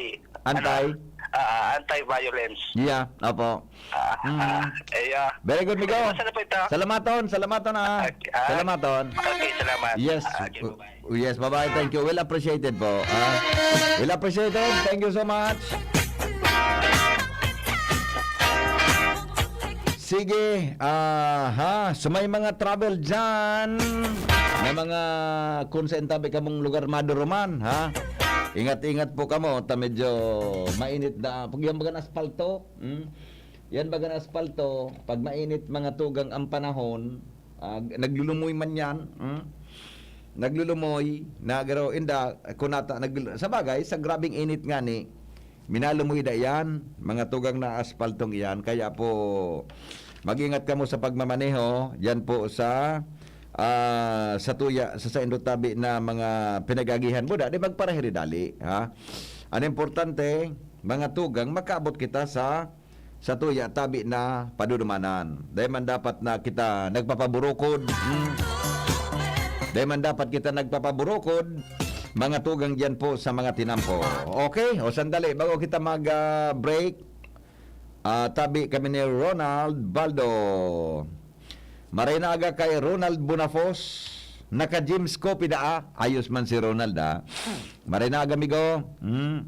Anti. Ano? Ah, anti-violence. Yeah, opo. Ah, Mm. ah, iyo. Very good, migo. Basta na po ito. Salamaton, salamaton, ah. Okay, ah. Salamaton. Okay, salamat. Yes. Ah, okay, bye-bye. Yes, bye-bye. Thank you. Well appreciated po, ah. Well appreciated. Thank you so much. Sige, ah, ha. So, may mga travel dyan na mga kung saan tabi kamong lugar maduruman, ha? Ingat-ingat po kamo. Ta medyo mainit na. Pag yung mga aspalto, hmm? Yan baga na aspalto, pag mainit mga tugang ang panahon, ah, naglulumoy man yan, hmm? Naglulumoy, nagaro, inda, kunata, naglu-, sa bagay, sa grabing init nga ni, minalumoy da yan, mga tugang na aspaltong iyan. Kaya po, mag-ingat kamo sa pagmamaneho, yan po sa, ah, sa tuya, sa saindo tabi na mga pinag-agihan mo, da, di magparahiri dali, ha? Ang importante, mga tugang, makaabot kita sa sa tuya tabi na padudumanan. Dai man dapat na kita nagpapaburukod. Hmm. Dai man dapat kita nagpapaburukod. Mga tugang diyan po sa mga tinampo. Okay, o sandali, bago kita mag, ah, break, ah, tabi kami ni Ronald Baldo. Maray na aga kay Ronald Bonafos. Naka-Jim's Coffee daa. Ayos man si Ronald, ah. Maray na aga, amigo. Hmm.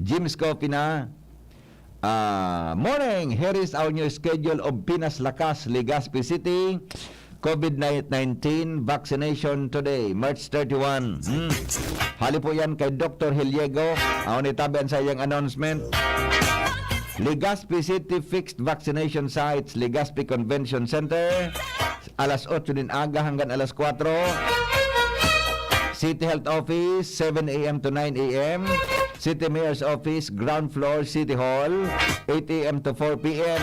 Jim's Coffee na. Ah, morning! Here is our new schedule of Pinas Lakas, Legazpi City. COVID nineteen vaccination today, March thirty-one. Hmm. Hali po yan kay Doktor Hiliego. Ako ni tabi ang sayang announcement. Legazpi City fixed vaccination sites, Legazpi Convention Center, alas otso nin aga hanggang alas kwatro. City Health Office, seven a m to nine a m. City Mayor's Office, ground floor, City Hall, eight a m to four p m.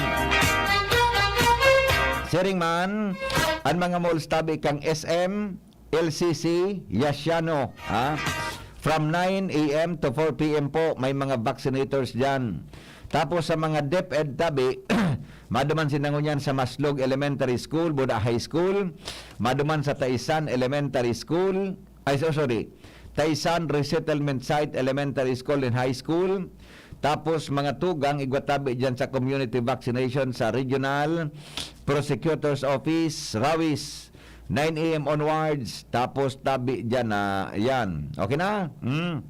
Siring man, ang mga malls tabi kang S M, L C C, Yasiano, ha? From nine a m to four p m po, may mga vaccinators dyan. Tapos sa mga DepEd tabi, maduman sinda ngunyan sa Maslog Elementary School, Buda High School, maduman sa Taisan Elementary School, ay, so, sorry, Taisan Resettlement Site Elementary School and High School. Tapos mga tugang, igwa tabi dyan sa community vaccination sa Regional Prosecutor's Office, Rawis, nine a m onwards. Tapos tabi dyan na, yan. Okay na? Hmm.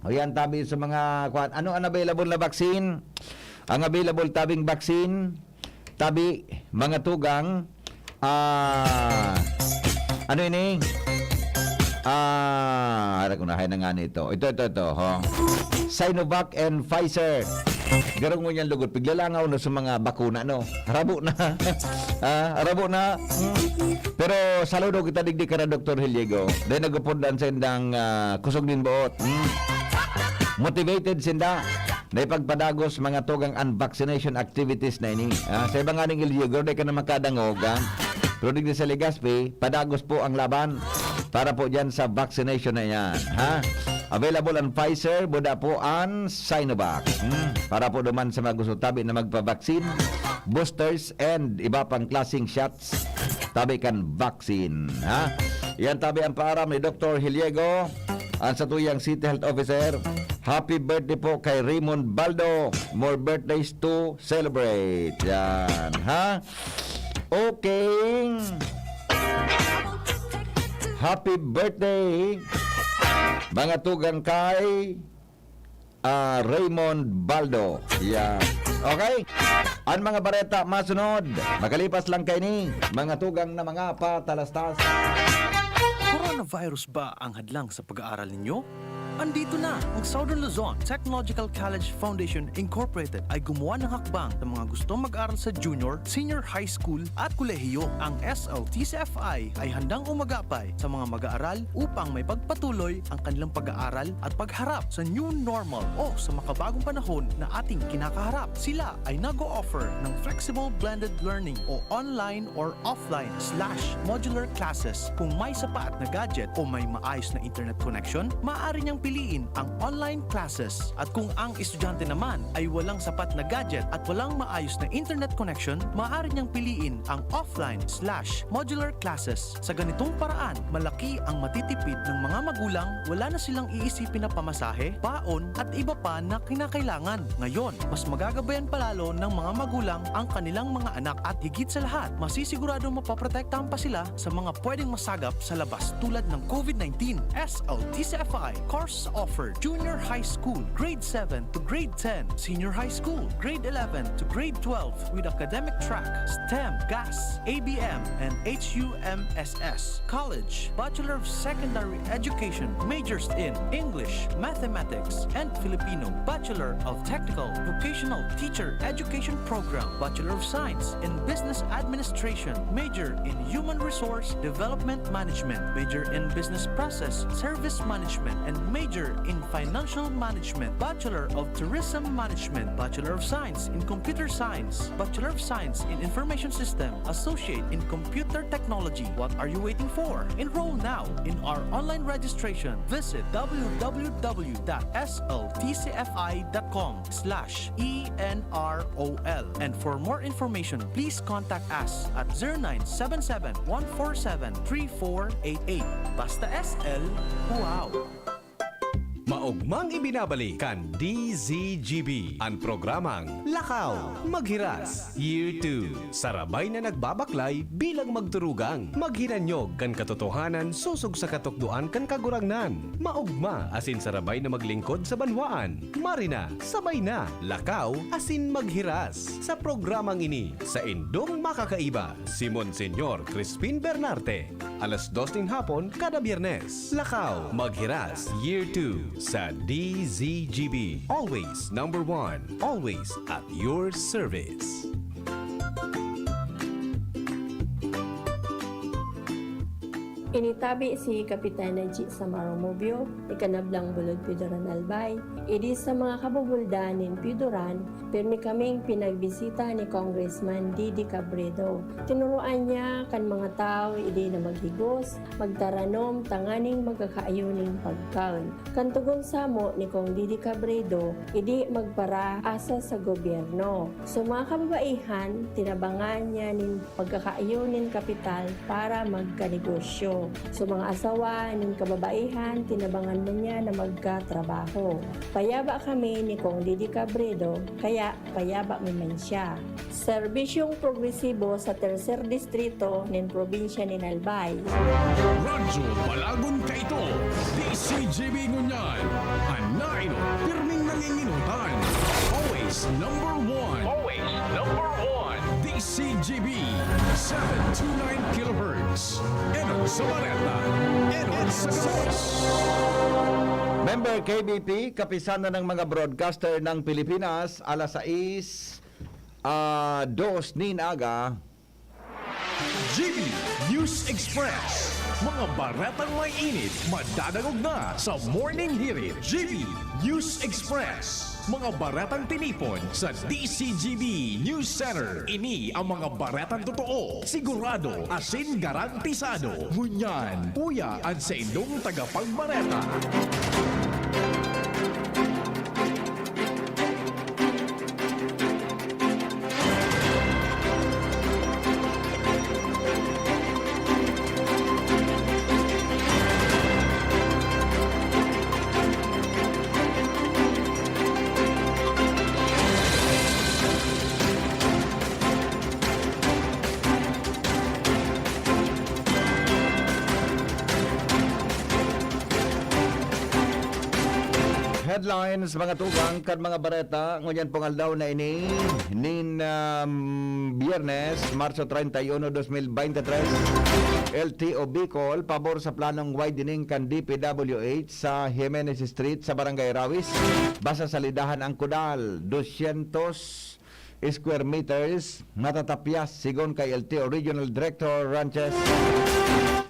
O yan, tabi sa mga, kwan, ano ang available na vaccine? Ang available tabing vaccine, tabi, mga tugang, ah, ano ini? Ah, ara ko na, hay na nga nito. Ito, ito, ito, ho. Sinovac and Pfizer. Garong ngunyan lugod, piglalangaw na sa mga bakuna, no? Harabo na. Ah, harabo na. Hmm. Pero saludo kita digdi kara Doktor Hiliego. Dahil nagpupundan sa indang, ah, kusog nin boot. Hmm. Motivated sinda na ipagpadagos mga tugang an vaccination activities na ini. Ah, sa iba nga ning L G U, dai ka na makadangog, ah. Pero digdi sa Legazpi, padagos po ang laban para po dyan sa vaccination na yan, ha? Available ang Pfizer, buda po ang Sinovac. Hmm, para po duman sa mga gusto tabi na magpa-vaccine, boosters, and iba pang klaseng shots, tabi kan vaccine, ha? Yan tabi ang paaram ni Doktor Hiliego, ang satuyang City Health Officer. Happy birthday po kay Raymond Baldo. More birthdays to celebrate. Yan, ha? Okay. Happy birthday, mga tugang kay, ah, Raymond Baldo. Yan. Okay? Ang mga bareta masunod, makalipas lang kaini, mga tugang na mga patalastas. Coronavirus ba ang hadlang sa pag-aaral ninyo? Andito na ang Southern Luzon Technological College Foundation Incorporated ay gumawa ng hakbang sa mga gustong mag-aral sa junior, senior high school at kolehiyo. Ang S L T C F I ay handang umagapay sa mga mag-aaral upang maipagpatuloy ang kanilang pag-aaral at pagharap sa new normal o sa makabagong panahon na ating kinakaharap. Sila ay nag-o-offer ng flexible blended learning o online or offline slash modular classes. Kung may sapat na gadget o may maayos na internet connection, maaari niyang piliin ang online classes. At kung ang estudyante naman ay walang sapat na gadget at walang maayos na internet connection, maaari niyang piliin ang offline slash modular classes. Sa ganitong paraan, malaki ang matitipid ng mga magulang, wala na silang iisipin na pamasahe, baon, at iba pa na kinakailangan. Ngayon, mas magagabayan pa lalo ng mga magulang ang kanilang mga anak at higit sa lahat, masisiguradong mapoprotektahan pa sila sa mga pwedeng masagap sa labas tulad ng COVID nineteen. S L T C F I course offer: Junior High School, Grade seven to Grade ten, Senior High School, Grade eleven to Grade twelve, with academic track, STEM, GAS, A B M, and H U M S S. College, Bachelor of Secondary Education, majors in English, Mathematics, and Filipino, Bachelor of Technical Vocational Teacher Education Program, Bachelor of Science in Business Administration, major in Human Resource Development Management, major in Business Process Service Management, and major in Financial Management, Bachelor of Tourism Management, Bachelor of Science in Computer Science, Bachelor of Science in Information System, Associate in Computer Technology. What are you waiting for? Enroll now in our online registration. Visit w w w dot s l t c f i dot com slash e n r o l. And for more information, please contact us at zero nine seven seven, one four seven, three four eight eight. Basta S L, wow! Maogmang ibinabalik kan D Z G B an programang Lakaw Maghiras Year two. Sarabay na nagbabaklay bilang magturugang maghinanyog kan katotohanan sosog sa katukdoan kan Kagurangnan. Maogma asin sarabay na maglingkod sa banwaan. Marina, sabay na, lakaw asin maghiras. Sa programang ini, saindong makakaiba, si Monseñor Crispin Bernarte. Alas dos nin hapon kada Biyernes. Lakaw Maghiras Year two sa D Z G B. Always number one. Always at your service. Initabi si Kapitan Najee Samaro Mobio, ikanablang bulod Piodoran Albay. Idi sa mga kabubuldan nin Piodoran, pirmi kaming pinagbisita ni Congressman Didi Cabredo. Tinuruan niya kan mga tawo idi na maghigos, magtaranom tanganing magkakaayo nin pagkaon. Kan togon samo ni Cong Didi Cabredo, idi magparaasa sa gobyerno. So, mga kababaihan, tinabangan niya nin pagkakaayo nin kapital para magkanegosyo. So, mga asawa nin kababaihan, tinabangan man niya na magkatrabaho. Payaba kami ni Cong Didi Cabredo, kaya payaba mi man siya. Serbisyong progresibo sa Tercer Distrito nin probinsya nin Albay. Radyo Balagon kaito, D Z G B ngunyan. An nainot, pirming nanginginotan. Always number one. Always number one. D Z G B, seven two nine kilohertz. Enot sa Bareta, enot sa gabos. Member K B P, Kapisanan ng mga Broadcaster ng Pilipinas, alas sais, ah, dos nin aga. G B News Express. Mga baretang may init, madadangog na sa Morning Hirit. G B News Express. Mga baretang tinipon sa D Z G B News Center. Ini ang mga baretang totoo, sigurado, asin garantisado. Ngunyan, uya an saindong tagapagbareta. Headlines, mga tugang, kan mga bareta, ngunyan pong aldaw na ini, nin, um, Biyernes, Marso treinta y uno, dos mil veintitrés. L T O Bicol, pabor sa planong widening kan D P W H sa Jimenez Street sa Barangay Rawis. Basta salidahan ang kudal, dosyentos square meters, matatapyas, sigon kay L T O Regional Director Ranches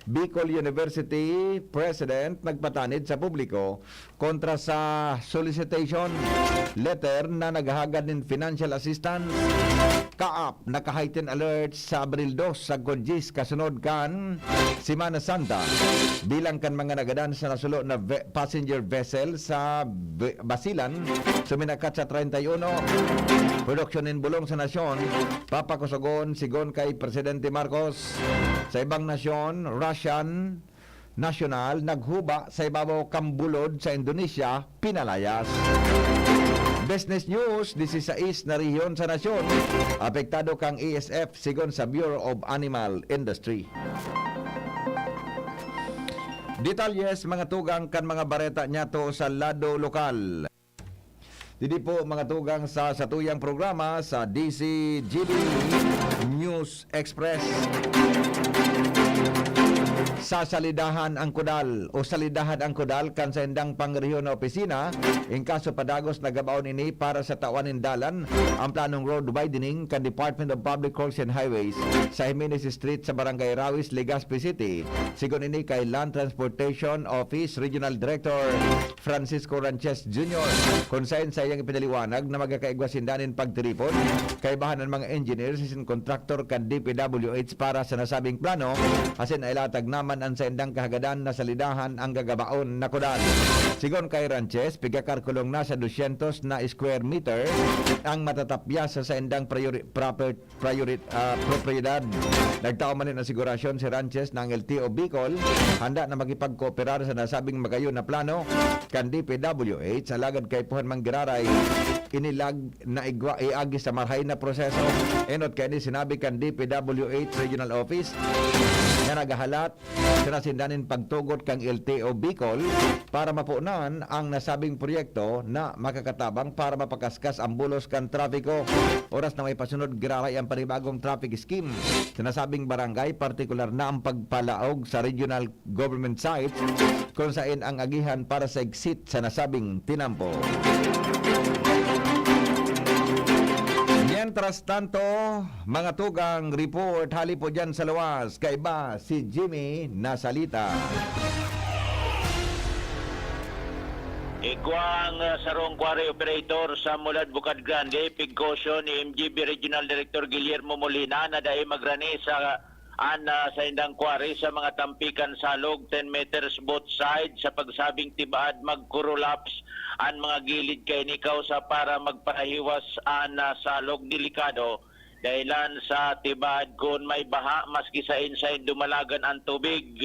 Bicol University President nagpatanid sa publiko kontra sa solicitation letter na naghahagad nin financial assistance, kaap, naka-heightened alert sa Abril dos sagkod dyes kasunod kan Semana Santa, bilang kan mga nagadan sa nasulo na ve-, passenger vessel sa Be-, Basilan, suminakat sa treinta y uno. Produksyon nin bulong sa nasyon, papakusogon, sigon kay Presidente Marcos. Sa ibang nasyon, Russian nasyonal naghuba sa ibabaw kan bulod sa Indonesia, pinalayas. Business News, disisais na rehiyon sa nasyon apektado kan E S F, sigon sa Bureau of Animal Industry. Detalye sa mga tugang kan mga bareta niyato sa lado lokal. Didi po, mga tugang, sa satuyang programa sa D Z G B News Express. Sasalidahan ang kudal o salidahan ang kudal kan saindang pangrehiyon na opisina, in kaso padagos na gabaon ini para sa tawan nin dalan, ang planong road widening kan Department of Public Works and Highways sa Jimenez Street sa Barangay Rawis, Legazpi City. Sigon ini kay Land Transportation Office Regional Director Francisco Ranches Junior, kun saen saiyang ipinaliwanag na magkakaigwa sinda nin pagtiripon kaibahan an mga engineers asin kontraktor kan D P W H para sa nasabing plano, asin nailatag naman an saindang kahagadan na salidahan ang gagabaon na kudal. Sigon kay Ranches, pigakalkulong na sa dosyentos na square meter ang matatapyas sa saindang priori-, proper-, priorit-, ah, propiedad. Nagtao man nin asigurasyon si Ranches na ang L T O Bicol handa na makipagkooperar sa nasabing magayon na plano kan D P W H, alagad kaipuhan man giraray, inilag na igwa, iagi sa marahay na proseso. Enot kaini sinabi kan D P W H Regional Office na naghahalat sa nasinda nin pagtugot kan L T O Bicol para mapunan ang nasabing proyekto na makakatabang para mapakaskas ang bulos kan trapiko. Oras na may pasunod, giraray ang panibagong traffic scheme sa nasabing barangay, partikular na ang pagpalaog sa regional government site kung saen ang agihan para sa exit sa nasabing tinampo. Mientras tanto, mga tugang, report hali po dyan sa luwas, kaiba si Jimmy Nasalita. Igwa ang, ah, sarong quarry operator sa Mulad Bukad Grande, pigkosyon ni M G B Regional Director Guillermo Molina na dai magrani sa an, ah, saindang quarry sa mga tampi kan salog, ten meters both sides, sa pagsabing tibaad magkurulaps an mga gilid kaini kausa para magparahiwas an, ah, salog. Delikado dahilan sa tibaad kun may baha, maski saen-saen dumalagan an tubig.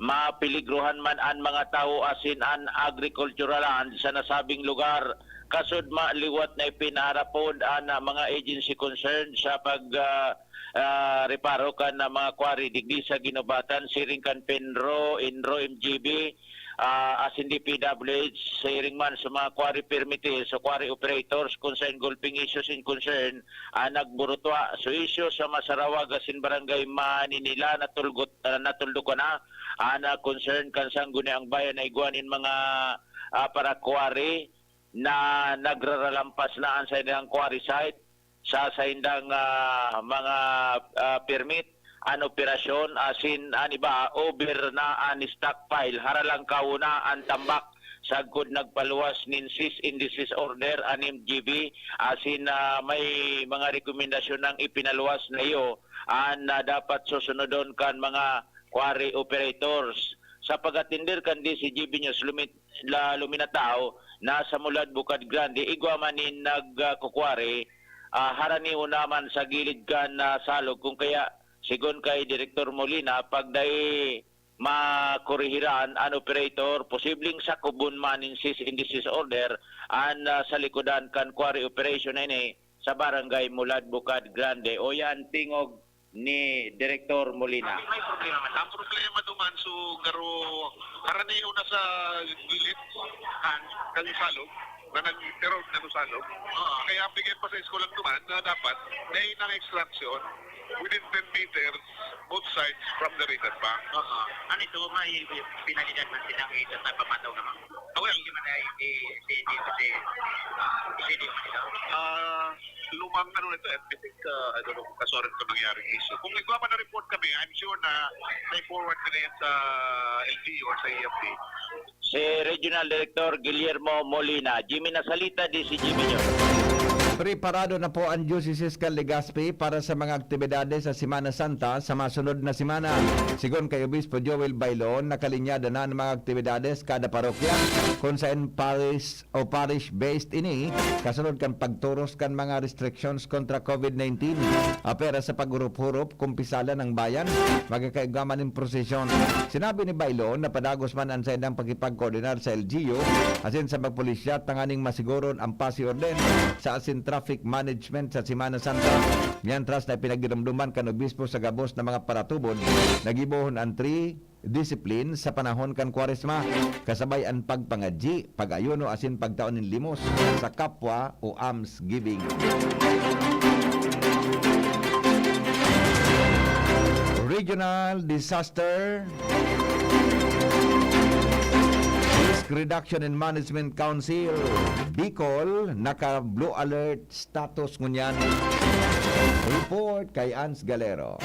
Mapeligrohan man an mga tawo asin an agricultural land sa nasabing lugar. Kasudma, liwat na ipinaarapod an, ah, mga agency concerned sa pag, ah, ah, reparo kan, ah, mga quarry digdi sa Guinobatan, siring kan PENRO, ENRO, M G B, ah, asin D P W H, siring man sa mga quarry permittees o quarry operators. Kun saen gulping issues in concern an nagburutwa, so isyu sa Masarawag asin Barangay Maninila, natulgot, ah, natuldukan na an, ah, concern kan Sangguniang Bayan na igwa nin mga, ah, para-quarry na nagraralampas na an saindang quarry site sa saindang, ah, mga, ah, permit an operasyon, asin an iba, over na an stockpile, haralangkaw na an tambak sagkod nagpaluwas nin cease and desist order an M G B, asin, ah, may mga rekomendasyon nang ipinaluwas na iyo an, ah, dapat susunodon kan mga quarry operators. Sa pag-atender kan D Z G B News, lumit-, la-, luminataw na sa Mulad Bukad Grande, igwa man nin nag, ah, kukwari, ah, haranion naman sa gilid kan, ah, salog. Kung kaya, sigon kay Direktor Molina, pag dai makurihiran an operator, posibleng sakubon man nin cease and desist order an, ah, sa likodan kan quarry operation na ini sa Barangay Mulad Bukad Grande. O yan, tingog ni Direktor Molina. May problema man. Ang problema duman, so, garo, karaniyo na sa gilid, kan, kan salog, na nag-erode na sa salog. Oo. Kaya ang pigay pa sa eskwela duman na dapat, may nang extraction within ten meters, both sides from the river bank. Oo. Ano ito, may penalidad man silang ito sa pamataw naman? Ah, well, hindi man ay, eh, hindi, hindi, hindi, hindi man ito. Ah, luma- Ano nito, eh, I think, uh, I don't know kung kaso rin ito nangyaring issue. Kung igwa pa na report kami, I'm sure na may forward ka na yan sa L G U or sa E F D. Si Regional Director Guillermo Molina, Jimmy Nasalita, D C G B News. Preparado na po ang Diocese kan Legazpi para sa mga aktibidades sa Semana Santa sa masunod na semana. Sigon kay Obispo Joel Bailon, nakalinyada na ang mga aktibidades kada parokya, kung saan paris o parish-based ini, kasunod kan pagturos kan mga restrictions kontra COVID nineteen. Apera sa paghurup-hurup, kumpisala ng bayan, magkakaigwa man nin prosesyon. Sinabi ni Bailon na padagos man ang saindang pakipagkoordinar sa L G U, asin sa magpulisya, tanganing masiguron ang pasi orden sa asin traffic management sa Semana Santa. Mientras na ipinagdidumduman kan obispo sa gabos na mga paratubod na gibohon ang three discipline sa panahon kan Kwaresma, kasabay an pagpangadyi, pag-ayuno asin pagtao nin limos sa kapwa o almsgiving. Regional Disaster Risk Reduction and Management Council, Bicol, naka-blue alert status ngunyan. Report kay Ans Galero.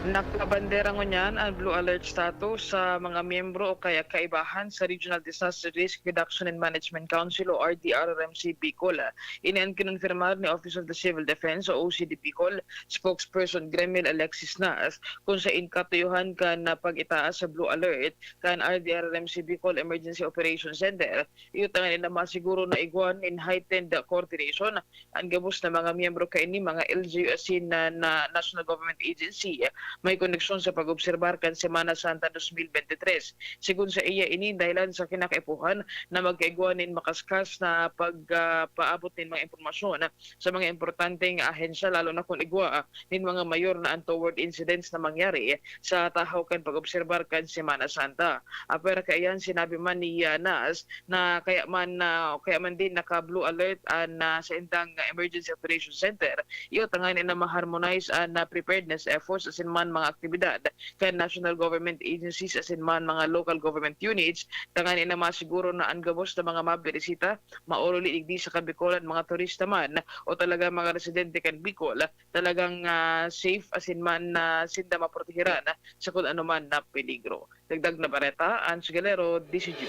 Nakabandera ngunyan ang blue alert status sa mga miyembro o kaya kaibahan sa Regional Disaster Risk Reduction and Management Council o R D R R M C Bicol. Ini an kinonfirmar ni Office of the Civil Defense o O C D Bicol spokesperson Gremil Alexis Nas, kung sain katuyuhan kan pag-itaas sa blue alert kan R D R R M C Bicol Emergency Operation Center. Iyo tanganing na masiguro na igwa nin heightened coordination an gabos na mga miyembro kaini, mga L G U asin na, na national government agency may koneksyon sa pag-obserbar kan Semana Santa dos mil bente tres. Sigon sa iya, ini dahilan sa kinakaipuhan na magkaigwa nin makaskas na pag, ah, paabot nin mga impormasyon sa mga importanteng ahensya, lalo na kung igwa nin mga mayor na untoward incidents na mangyari sa tahaw kan pag-obserbar kan Semana Santa. Apwera kaiyan, sinabi man ni, ah, Nas na kaya man, ah, kaya man din naka-blue alert an, ah, saindang Emergency Operation Center, iyo tanganing na ma-harmonize an, ah, preparedness efforts asin man mga aktibidad kan national government agencies asin man mga local government units, tanganing na masiguro na an gabos na mga mabirisita maoruli digdi sa Kabikolan, mga turista man o talaga mga residente kan Bicol, talagang, ah, safe asin man na sinda maprotehiran sa kun ano man na peligro. Dagdag na bareta, Ange Galero, D C G.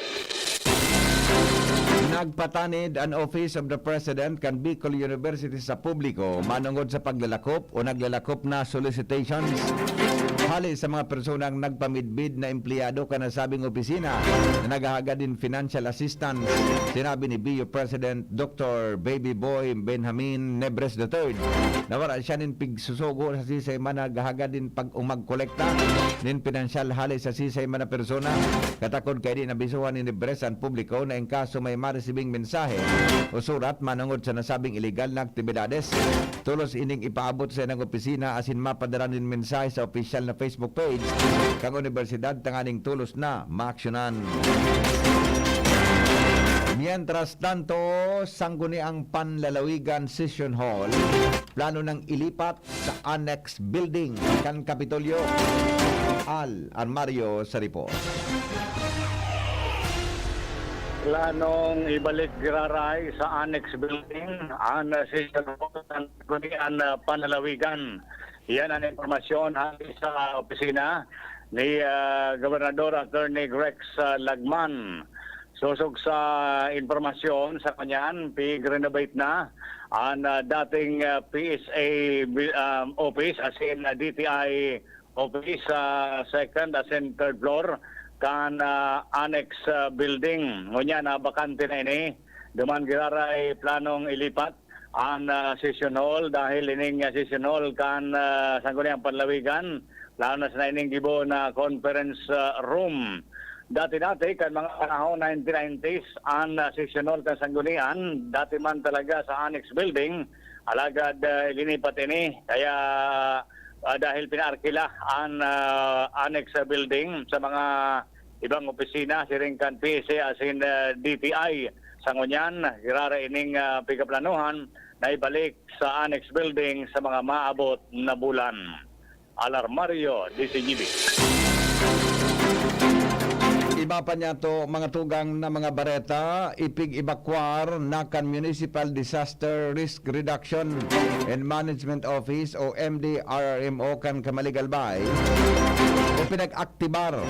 Nagpatanid an Office of the President kan Bicol University sa publiko manongod sa paglalakop o naglalakop na solicitations hale sa mga personang nagpamidbid na empleyado kan nasabing opisina na naghahagad nin financial assistance. Sinabi ni B U President Doctor Baby Boy Benjamin Nebres the third na wara siya nin pigsusugo sa sisay man naghahagad nin pag-, o magkolekta nin pinansyal hale sa sisay man na persona. Katakod kaini, nabisuhan ni Nebres an publiko na in kaso may maresibing mensahe o surat manongod sa nasabing iligal na aktibidades, tolos ining ipaabot sa saindang opisina asin mapadara nin mensahe sa opisyal na Facebook page kan unibersidad tanganing tolos na maaksyonan. Mientras tanto, Sangguniang Panlalawigan Session Hall, plano nang ilipat sa Annex Building kan Kapitolyo. Al Armario sa report. Planong ibalik giraray sa Annex Building an, ah, Session Hall kan Sangguniang, ah, Panlalawigan. Iyan an impormasyon hali sa opisina ni, ah, Gobernador Attorney Rex, ah, Lagman. Sosog sa impormasyon sa kanyan, pig-renovate na an, ah, dating, ah, P S A bi-, ah, office, as in, ah, D T I office sa second as in third floor kan, ah, annex, ah, building. Ngunyan, ah, bakante na ini. Duman giraray planong ilipat an, ah, session hall dahil ining, ah, session hall kan, ah, Sangguniang Panlawigan, lalo na sa naining gibo na conference, ah, room. Dati-dati, kan mga panahon nineteen nineties, an, ah, session hall kan Sanggunian, dati man talaga sa annex building, alagad, ah, ilinipat ini. Kaya, ah, dahil pinaarkila an, ah, annex building sa mga ibang opisina, siring kan P S A asin, ah, D T I. Sa ngunyan, girara ining, ah, pigkaplanuhan na ibalik sa annex building sa mga maabot na bulan. Alarmario, D C G B. Papa niya to, mga tugang na mga bareta, ipig-ebakwar na kan Municipal Disaster Risk Reduction and Management Office o M D R R M O kan Camalig Albay o pinag-aktibar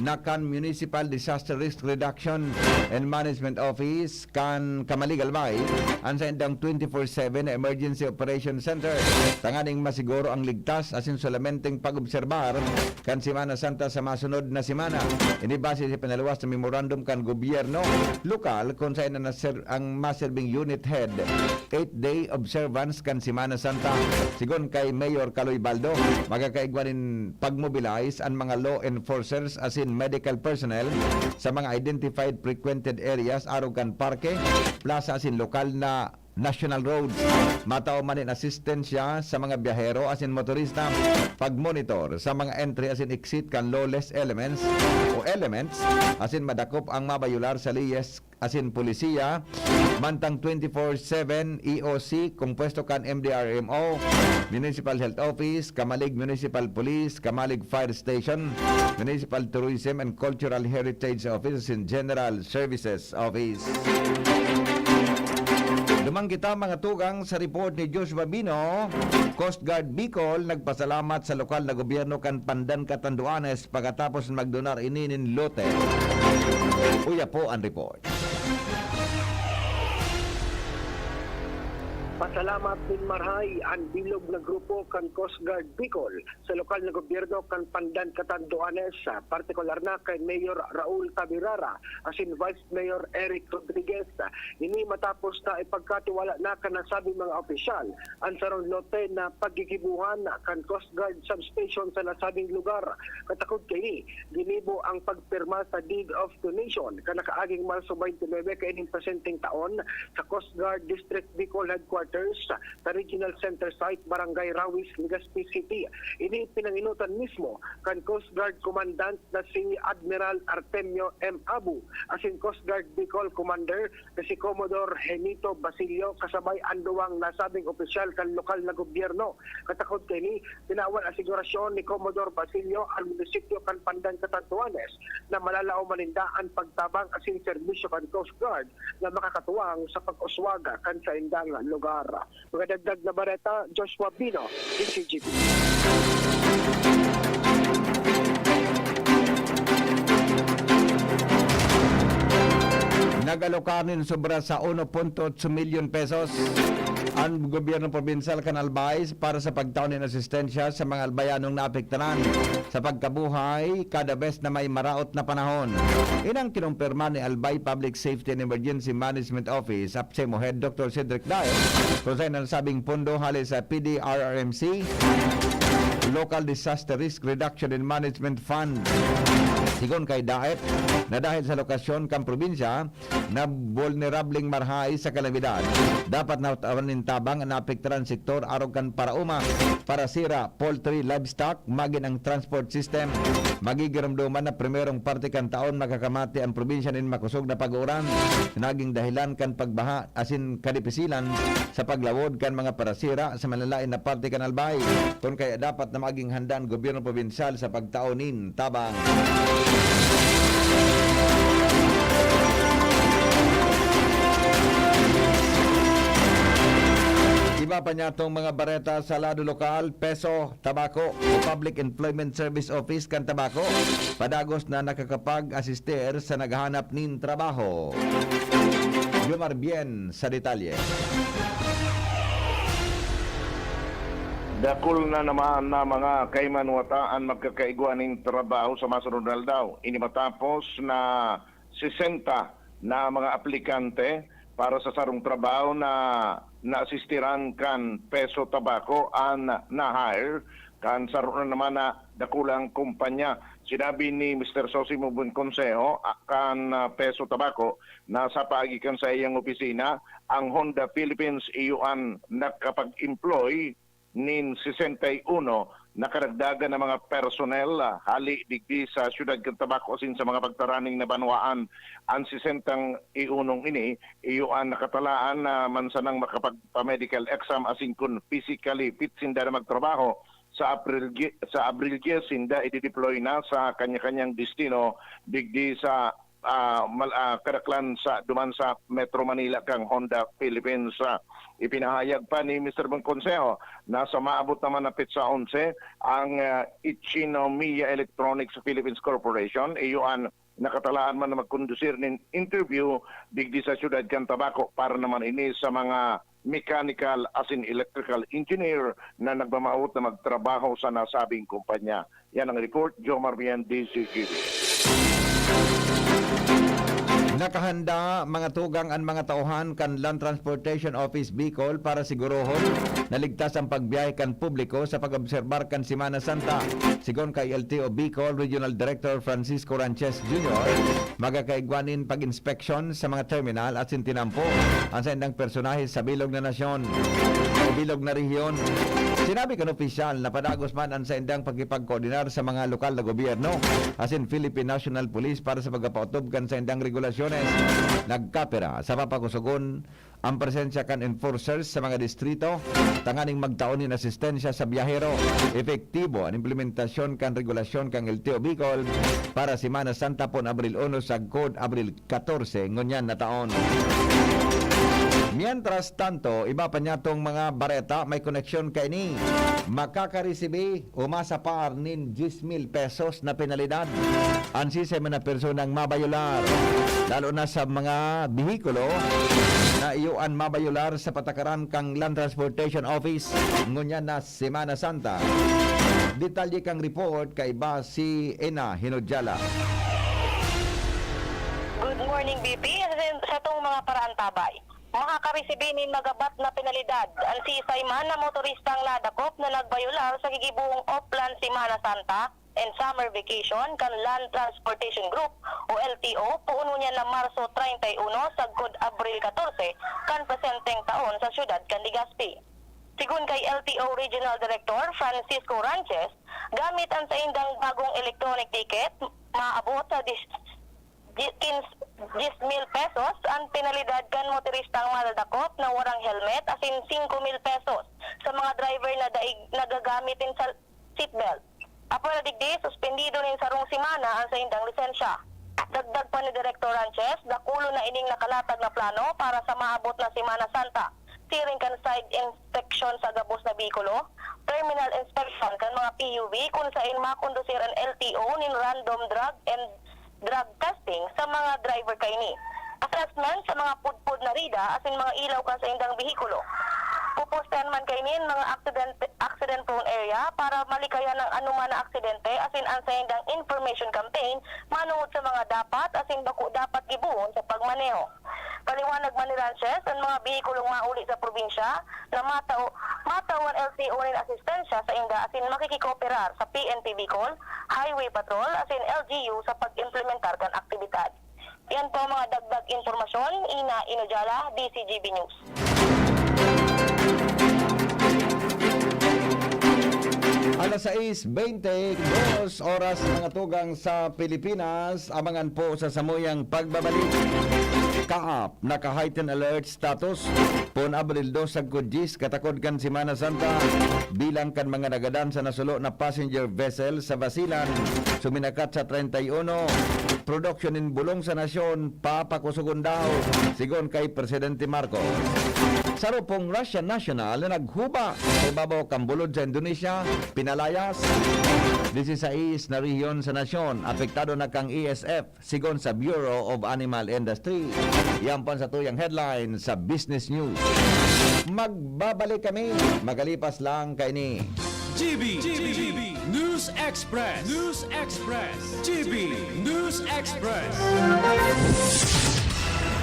na kan Municipal Disaster Risk Reduction and Management Office kan Camalig Albay an saindang twenty-four seven na Emergency Operation Center tanganing masiguro ang ligtas asin solamenteng pag-obserbar kan Semana Santa sa masunod na semana. Ini base sa pinaluwas na memorandum kan gobyerno lokal kun saen na naser-, ang maserbing unit head, eight-day observance kan Semana Santa. Sigon kay Mayor Kaloy Baldo, magkakaigwa nin pag-mobilize an mga law enforcers asin medical personnel sa mga identified frequented areas arog kan parke, plaza asin lokal na national roads. Matao man nin asistensya sa mga biyahero asin motorista, pag-monitor sa mga entry asin exit kan lawless elements o elements, asin madakop ang mabayular sa leyes asin polisiya. Mantang twenty-four seven E O C, kompuesto kan M D R M O, Municipal Health Office, Camalig Municipal Police, Camalig Fire Station, Municipal Tourism and Cultural Heritage Office, asin General Services Office. Duman kita, mga tugang, sa report ni Joshua Bino. Coast Guard Bicol nagpasalamat sa lokal na gobyerno kan Pandan, Catanduanes pagkatapos magdonar ini nin lote. Uya po ang report. Pasalamat nin marahay an bilog na grupo kan Coast Guard Bicol sa lokal na gobyerno kan Pandan, Catanduanes, partikular na kay Mayor Raul Tabirara asin Vice Mayor Eric Rodriguez. Ini matapos na ipagkatiwala na kan nasabing mga opisyal an sarong lote na paggigibohan kan Coast Guard Substation sa nasabing lugar. Katakod kaini, ginibo ang pagpirma sa Deed of Donation kan nakaaging Marso twenty-nine kaining presenteng taon sa Coast Guard District Bicol Headquarters sa Regional Center Site, Barangay Rawis, Legazpi City. Ini pinanginutan mismo kan Coast Guard Commandant na si Admiral Artemio M. Abu asin Coast Guard Bicol Commander na si Commodore Henito Basilio kasabay an duwang nasabing opisyal kan lokal na gobyerno. Katakod kaini, pinawal asigurasyon ni Commodore Basilio an munisipyo kan Pandan, Catanduanes na malalaom man ninda an pagtabang asin serbisyo kan Coast Guard na makakatuwang sa pag-uswag kan saindang lugar. Mga dagdag na bareta, Joshua Bino, D C G B. Nag-alokar nin sobra sa uno punto otso milyon pesos an gobyerno probinsyal kan Albay para sa pagtao nin asistensya sa mga Albayanong naapektaran sa pagkabuhay kada bes na may maraot na panahon. Inang kinumpirma ni Albay Public Safety and Emergency Management Office, APSEMO Head Doctor Cedric Daet, kung sa nasabing pondo hali sa P D R R M C, Local Disaster Risk Reduction and Management Fund. Sigon kay Daet, na dahil sa lokasyon kan probinsya, na bulnerableng marahay sa kalamidad. Dapat na tawan nin tabang an naapektaran sektor arog kan paraoma, parasira, poultry, livestock, magin ang transport system. Magigiromdoman na primerong parte kan taon makakamati ang probinsya nin makosog na pag-uuran, naging dahilan kan pagbaha asin kadipisilan sa paglawod kan mga parasira sa malalain na parte kan Albay. Kun kaya dapat na maging handa an gobyerno probinsyal sa pagtao nin tabang. Iba pa niya tong mga bareta sa lado lokal, PESO Tabaco o Public Employment Service Office kan Tabaco, padagos na nakakapag-asister sa naghahanap nin trabaho. Yomar Bien sa detalye. Dakul na naman na mga kaimanuwata an magkakaigwa nin trabaho sa masunod na aldaw. Ini matapos na sesenta na mga aplikante para sa sarong trabaho na naasistiran kan PESO Tabaco an na-hire kan saro na naman na dakulang kumpanya. Sinabi ni Mister Sosimo Buenconsejo, ah, kan, ah, PESO Tabaco, na sa paagi kan saiyang opisina, ang Honda Philippines iyo an nakapag-employ nin sesenta y uno na karagdagan na mga personnel, ah, hali digdi sa siyudad kan Tabaco asin sa mga pagtaraning na banwaan. An sesenta y uno ini, iyo an nakatalaan na man sanang makapagpa-medical exam asin kun physically fit sinda na magtrabaho. sa April gi-, sa Abril diyes, sinda i-deploy na sa kanya-kanyang destino digdi sa, ah, mal-, ah, kadaklan sa, duman sa Metro Manila kang Honda Philippines. Ah, ipinahayag pa ni Mister Bong Consejo na sa maabot naman na petsa onse, ang, ah, Ichinomiya Electronics Philippines Corporation, iyo an nakatalaan man na magkondusir nin interview digdi sa siyudad kan Tabaco para naman ini sa mga mechanical asin electrical engineer na nagmamawot na magtrabaho sa nasabing kumpanya. Yan ang report, Jomar Bien, D Z G B. Nakahanda, mga tugang, an mga tauhan kan Land Transportation Office Bicol para sigurohon na ligtas ang pagbiyahe kan publiko sa pag-obserbar kan Semana Santa. Sigon kay L T O Bicol Regional Director Francisco Ranches Junior, magkakaigwa nin pag-inspeksyon sa mga terminal asin tinampo an saindang personahe sa bilog na nasyon o bilog na rehiyon. Sinabi kan opisyal na padagos man an saindang pakipagkoordinar sa mga lokal na gobyerno asin Philippine National Police para sa pagpaotob kan saindang regulasyones. Nagkapira sa papakusogon ang presensya kan enforcers sa mga distrito tanganing magtao nin asistensya sa biyahero. Epektibo an implementasyon kan regulasyon kan L T O Bicol para Semana Santa pon Abril uno sagkod Abril katorse ngunyan na taon. Mientras tanto, iba pa niyatong mga bareta may koneksyon kaini. Makakaresibi o masapar nin diyes mil pesos na penalidad an sisay man na personang mabayolar, lalo na sa mga behikulo na iyo an mabayolar sa patakaran kan Land Transportation Office ngunyan na Semana Santa. Detalye kan report kaiba si Ena Hinodiala. Good morning, B P. Sa, sa tong mga paraantabay, makakaresibi nin magabat na penalidad an sisay man na motoristang nadakop na nagbayolar sa gigibohong Oplan Semana Santa and Summer Vacation kan Land Transportation Group o L T O, poon ngunyan na Marso treinta y uno sagkod Abril katorse kan presenteng taon sa siyudad kan Legazpi. Sigon kay L T O Regional Director Francisco Ranches, gamit an saindang bagong electronic ticket, maabot sa dis-, di-, kins-, diyes mil pesos an penalidad kan motoristang madadakop na warang helmet asin singko mil pesos sa mga driver na daig nagagamit nin sal-, seatbelt. Apwera digdi, suspendido nin sarong semana an saindang lisensya. Dagdag pa ni Direktor Ranches, dakulon na ining nakalatag na plano para sa maabot na Semana Santa. Siring kan side inspection sa gabos na behikulo, terminal inspection kan mga P U V kun saen makondusir an L T O nin random drug and drug testing sa mga driver kaini. Assessment sa mga pudpod na rida asin mga ilaw kan saindang behikulo. Pupustehan man kaini an mga accident, accident prone area para malikayan an anoman na aksidente asin an saindang information campaign manongod sa mga dapat asin bako dapat gibohon sa pagmaneho. Paliwanag man ni Ranches, an mga behikulong mauli sa probinsya na matao, matao an L T O nin asistensya sainda asin makikikooperar sa P N P Bicol, Highway Patrol asin L G U sa pag-implementar kan aktibidad. Yan po ang mga dagdag impormasyon. Ina Inojala, D C G B News. Alas sais bente dos oras, mga tugang sa Pilipinas. Abangan po sa samuyang pagbabalik. Kaap, naka-heightened alert status pon Abril dos sagkod dyes, katakod kan Semana Santa. Bilang kan mga nagadan sa nasulo na passenger vessel sa Basilan, suminakat sa treinta y uno. Produksyon nin bulong sa nasyon, papakusogon daw, sigon kay Presidente Marcos. Saro pong Russian national na naghuba sa ibabaw kan bulod sa Indonesia, pinalayas. Disisais na rehiyon sa nasyon apektado na kan E S F, sigon sa Bureau of Animal Industry. Yan po ang satuyang headline sa Business News. Magbabalik kami makalipas lang kaini. G B, G B, News Express, News Express, G B News Express.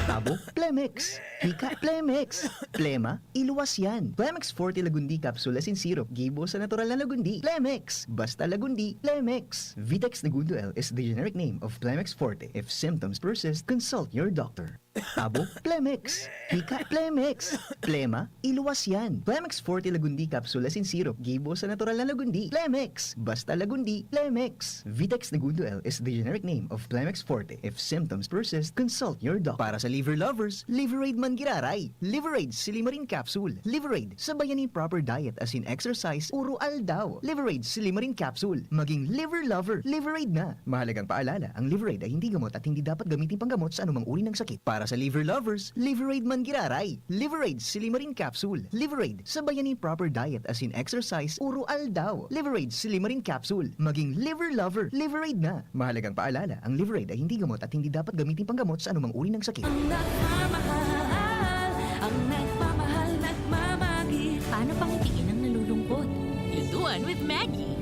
Tabo, Plemex. Hika, Plemex. Plema, iluwas yan. Plemex Forte Lagundi Capsule asin Syrup, gibo sa natural na lagundi. Plemex. Basta lagundi, Plemex. Vitex Negundo L is the generic name of Plemex Forte. If symptoms persist, consult your doctor. Abo, Plemex. Hika, Plemex. Plema, iluwas yan. Plemex Forte Lagundi Capsule Asin Syrup, gibo sa natural na Lagundi. Plemex. Basta Lagundi, Plemex. Vitex Negundo L is the generic name of Plemex Forte. If symptoms persist, consult your doctor. Para sa liver lovers, Liveraid man giraray. Liveraid Silimarin Capsule. Liveraid sa Bayani Proper Diet asin Exercise, Uro Aldaw. Liveraid Silimarin Capsule. Maging liver lover, Liveraid na. Mahalagang paalala, ang Liveraid ay hindi gamot at hindi dapat gamitin panggamot sa anumang uri ng sakit. Para sa liver lovers, Liveraid man giraray. Liveraid Silimarin Capsule. Liveraid sa Bayani Proper Diet asin Exercise, Uro Aldaw. Liveraid Silimarin Capsule. Maging liver lover, Liveraid na. Mahalagang paalala, ang Liveraid ay hindi gamot at hindi dapat gamitin panggamot sa anumang uri ng sakit. Ang nagmamahal, ang nagmamahal, nagmamagi. Paano pangitiin ang nalulungkot? Lutuan with Maggie.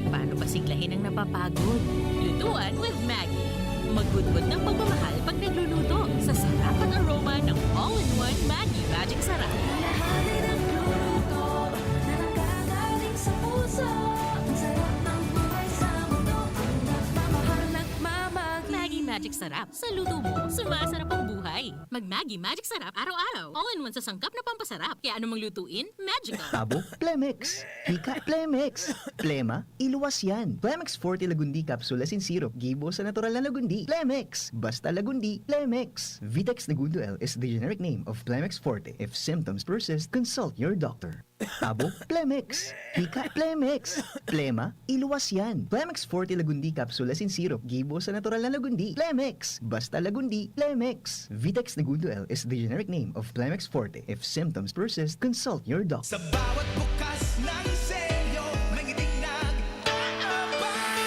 Paano pasiglahin ang napapagod? Lutuan with Maggie. Magudbod ng pagmamahal pag nagluluto. Sa sarap at aroma ng all-in-one Maggie Magic Sarap. Ang lahat ay nagluluto na nanggagaling sa puso. Ang sarap ng buhay sa mundo. Ang nagmamahal, nagmamagi. Maggie Magic Sarap. Sa luto mo, sumasarap ang buhay. Mag Maggie Magic Sarap araw-araw. All-in-one sa sangkap na pampasarap. Kaya anumang lutuin, magical. Abo, Plemex. Hika, Plemex. Plema, iluwas yan. Plemex Forte Lagundi Capsule Asin Syrup, gibo sa natural na Lagundi. Plemex. Basta Lagundi, Plemex. Vitex Negundo L is the generic name of Plemex Forte. If symptoms persist, consult your doctor. Abo, Plemex. Hika, Plemex. Plema, iluwas yan. Plemex Forte Lagundi Capsule Asin Syrup, gibo sa natural na Lagundi. Plemex. Basta Lagundi, Plemex. Vitex Negundo L is the generic name of Plemex Forte. If symptoms persist, consult your doctor. Sa bawat bukas ng selyo, may ngiting nag-aabang.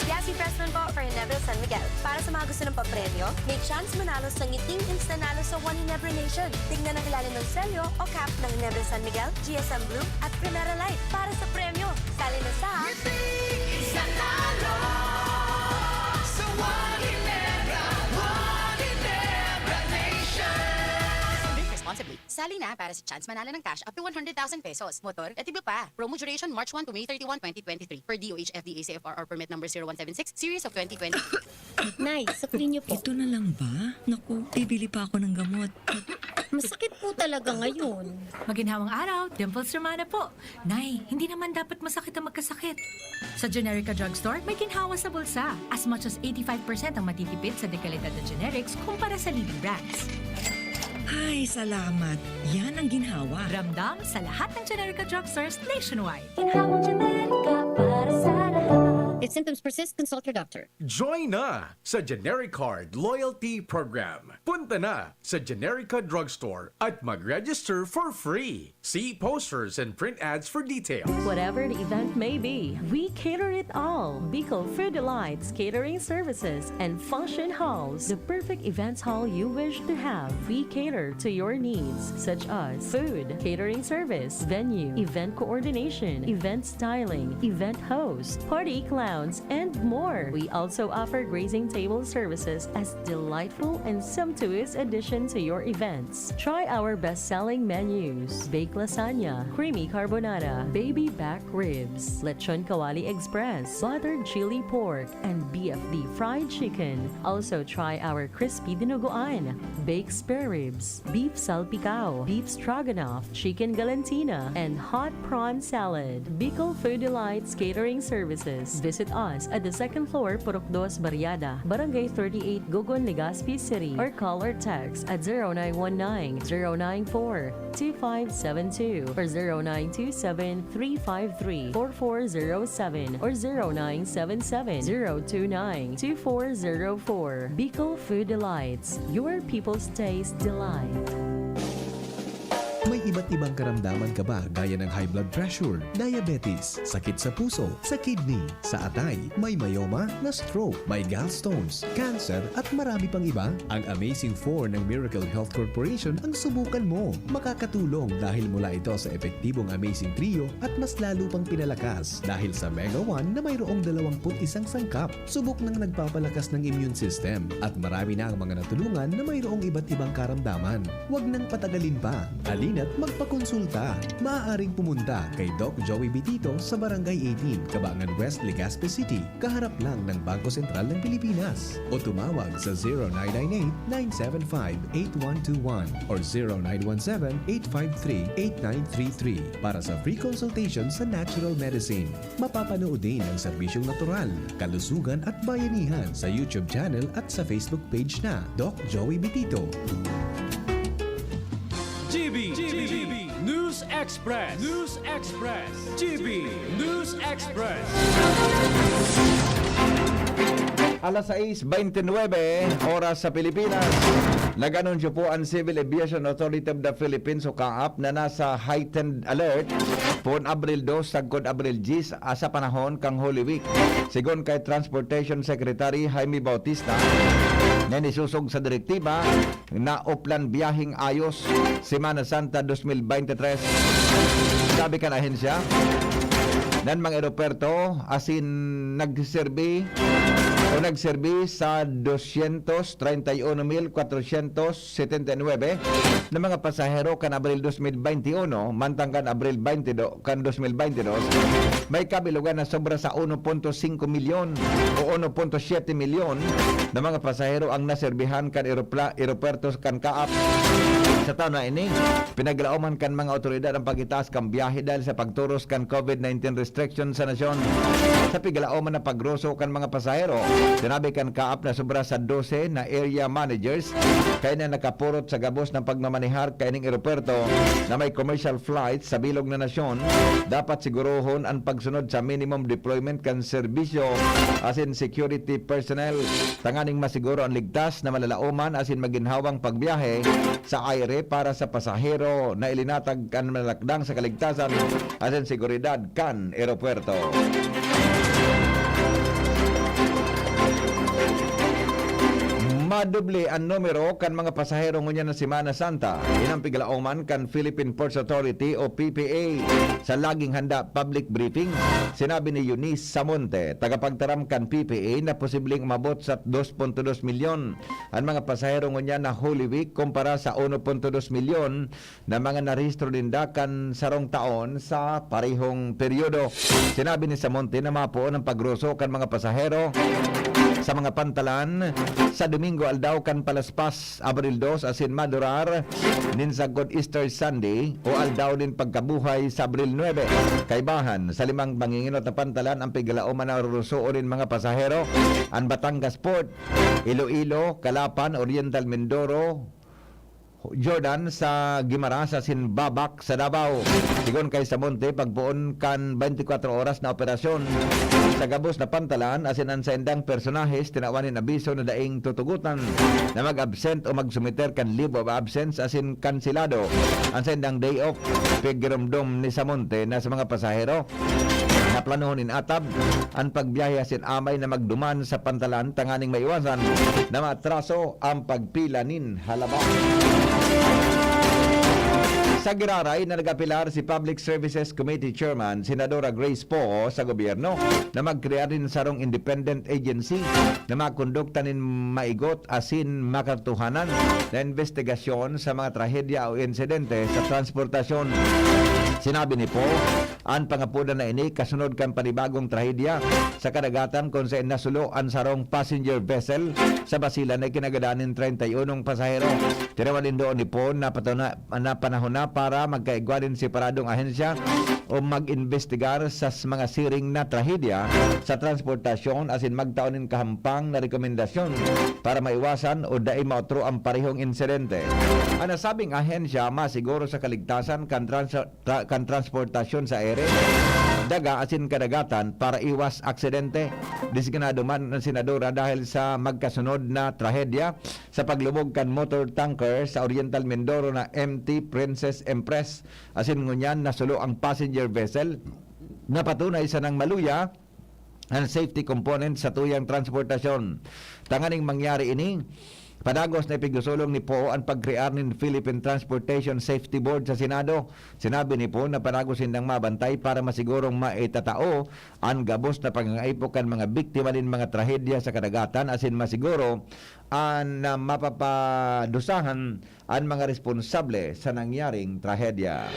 Yasi Fresman po for Ginebra San Miguel. Para sa mga gusto ng papremyo, may chance manalo sa ngiting instanalo sa One Ginebra Nation. Tingnan ang ilalim ng selyo o cap ng Ginebra San Miguel, G S M Blue at Primera Light para sa premyo. Sali na sa Ngiting Instanalo sa One Ginebra, One Ginebra Nation. Drink responsibly. Sali na para sa chance manalo ng cash up to one hundred thousand pesos, motor, at iba pa. Promo duration March one to May thirty-one, twenty twenty-three, per D O H F D A C F R R permit number zero one seven six, series of twenty twenty. Nay, sukli niyo po. Ito na lang ba? Naku, bibili pa ako ng gamot. Masakit po talaga ngayon. Maginhawang araw, Dimples Romana po. Nay, hindi naman dapat masakit ang magkasakit. Sa Generica Drugstore, may ginhawa sa bulsa. As much as eighty-five percent ang matitipid sa dekalidad na generics kumpara sa leading brands. Ay, salamat. Yan ang ginhawa. Ramdam sa lahat ng Generica Drugstores nationwide. Ginhawang Generica para sa lahat. If symptoms persist, consult your doctor. Join na sa Genericard Loyalty Program. Punta na sa Generica Drugstore at mag-register for free. See posters and print ads for details. Whatever the event may be, we cater it all. Bicol Food Delights Catering Services and Function Halls, the perfect events hall you wish to have. We cater to your needs, such as food, catering service, venue, event coordination, event styling, event host, party clowns, and more. We also offer grazing table services as delightful and sumptuous addition to your events. Try our best-selling menus: baked lasagna, creamy carbonara, baby back ribs, lechon kawali express, buttered chili pork, and B F D fried chicken. Also try our crispy dinuguan, baked spare ribs, beef salpicao, beef stroganoff, chicken galantina, and hot prawn salad. Bicol Food Delights Catering Services. Visit us at the second floor, Purok Dos Barriada, Barangay thirty-eight, Gogon, Legazpi City, or call or text at zero nine one nine, zero nine four, two five seven two or zero nine two seven, three five three, four four zero seven or zero nine seven seven, zero two nine, two four zero four. Bicol Food Delights, your people's taste delight. May iba't ibang karamdaman ka ba, gaya ng high blood pressure, diabetes, sakit sa puso, sa kidney, sa atay, may myoma, na-stroke, may gallstones, cancer, at marami pang iba? Ang Amazing Four ng Miracle Health Corporation ang subukan mo. Makakatulong dahil mula ito sa epektibong Amazing Trio at mas lalo pang pinalakas dahil sa Mega One na mayroong dalawampu't isang sangkap. Subok nang nagpapalakas ng immune system at marami na ang mga natulungan na mayroong iba't ibang karamdaman. Huwag nang patagalin pa. Halina At magpakonsulta. Maaaring pumunta kay Doc Joey Bitito sa Barangay eighteen, Kabangan West, Legazpi City, kaharap lang ng Bangko Sentral ng Pilipinas. O tumawag sa zero nine nine eight, nine seven five, eight one two one or zero nine one seven, eight five three, eight nine three three para sa free consultation sa natural medicine. Mapapanood din ang serbisyong natural, kalusugan at bayanihan sa YouTube channel at sa Facebook page na Doc Joey Bitito. G B, G B, News Express, News Express, G B News Express. Alas sais veintinuebe, oras sa Pilipinas. Nag-anunsyo po ang Civil Aviation Authority of the Philippines o CAAP na nasa heightened alert poon Abril dos sagkod Abril diyes, ah, sa panahon kan Holy Week. Sigon kay Transportation Secretary Jaime Bautista, na nisusog sa direktiba na oplan biyaheng ayos Semana Santa dos mil beintitres. Sabi kan ahensya, nan mga eroperto asin nagserbi o nagserbi sa dosyentos treinta y uno mil kwatrosyentos setenta y nuebe na mga pasahero kan Abril dos mil beinti uno mantang kan Abril baynte do, kan dos mil baynte dos, may kabilogan na sobra sa uno punto singko milyon o uno punto siyete milyon na mga pasahero ang naserbihan kan eropla-, eropuerto kan CAAP. Sa taon na ini, pinaglaoman kan mga otoridad ang pagitaas kan biyahe dahil sa pagturos kan COVID nineteen restriction sa nasyon. Sa piglaoman na pagruso kan mga pasahero, sinabi kan CAAP na sobra sa dose na area managers kaya na nakapurot sa gabos na pagmamanehar kaining eropuerto na may commercial flights sa bilog na nasyon. Dapat sigurohon ang pagsunod sa minimum deployment kan serbisyo asin security personnel tanganing masiguro ang ligtas na malalaoman asin maginhawang pagbiyahe sa aire para sa pasahero na ilinatag kan manalakdang sa kaligtasan asin seguridad kan eropuerto. Madoble an numero kan mga pasahero ngunyan na Semana Santa. Inang piglaoman kan Philippine Ports Authority o P P A sa Laging Handa public briefing. Sinabi ni Eunice Samonte, tagapagtaram kan P P A, na posibleng umabot sa dos punto dos milyon an mga pasahero ngunyan na Holy Week kumpara sa uno punto dos milyon na mga narehistro ninda kan sarong taon sa parehong peryodo. Sinabi ni Samonte na mapoon ang pagruso kan mga pasahero sa mga pantalan sa Domingo aldaw kan palaspas, Abril dos, asin madurar nin sagkod Easter Sunday o aldaw nin pagkabuhay sa Abril nuebe. Kaibahan sa limang manginginot na pantalan ang piglaoman na rurusoon nin mga pasahero, an Batangas Port, Iloilo, Calapan, Oriental Mindoro, Jordan sa Guimaras asin Babac sa Davao. Sigon kay Samonte, pagpoon kan twenty-four oras na operasyon sa gabos na pantalan asin an saindang personahes tinawan nin abiso na daing tutugotan na mag-absent o magsumiter kan leave of absence asin kanselado an saindang day off. Pigiromdom ni Samonte na sa mga pasahero na planohon inatab an pagbiyahe asin amay na magduman sa pantalan tanganing maiwasan na maatraso ang pagpila nin halaba. Sa giraray na nag-apelar si Public Services Committee Chairman Senadora Grace Poe sa gobyerno na magkrear nin sarong independent agency na makondukta nin maigot asin makatotohanan na investigasyon sa mga trahedya o insidente sa transportasyon. Sinabi ni Poe, an pangapodan na ini kasunod kan panibagong trahedya sa kadagatan kun saen nasulo an sarong passenger vessel sa Basilan na ikinagadan nin treinta y unong pasahero. Tinawan nin duon ni Poe na patuna-, na panahon na para magkaigwa nin separadong ahensya o mag-imbestigar sa s-, mga siring na trahedya sa transportasyon asin magtao nin kahampang na rekomendasyon para maiwasan o dai maotro ang parehong insidente. An nasabing ahensya masiguro sa kaligtasan kan trans-, tra-, kan transportasyon sa ere, daga asin kadagatan para iwas aksidente. Designado man an senadora dahil sa magkasunod na trahedya sa paglubog kan motor tanker sa Oriental Mindoro na M T Princess Empress, asin ngunyan nasulo ang passenger vessel na patunay sanang maluya an safety component sa tuyang transportasyon. Tanganing mangyari ini, Padagos na ipigsusulong ni Poe an pagkrear nin Philippine Transportation Safety Board sa Senado. Sinabi ni Poe na padagos sindang mabantay para masigurong maitatao an gabos na pangangaipo kan mga biktima nin mga trahedya sa kadagatan asin masiguro an, ah, mapapadusahan an mga responsable sa nangyaring trahedya.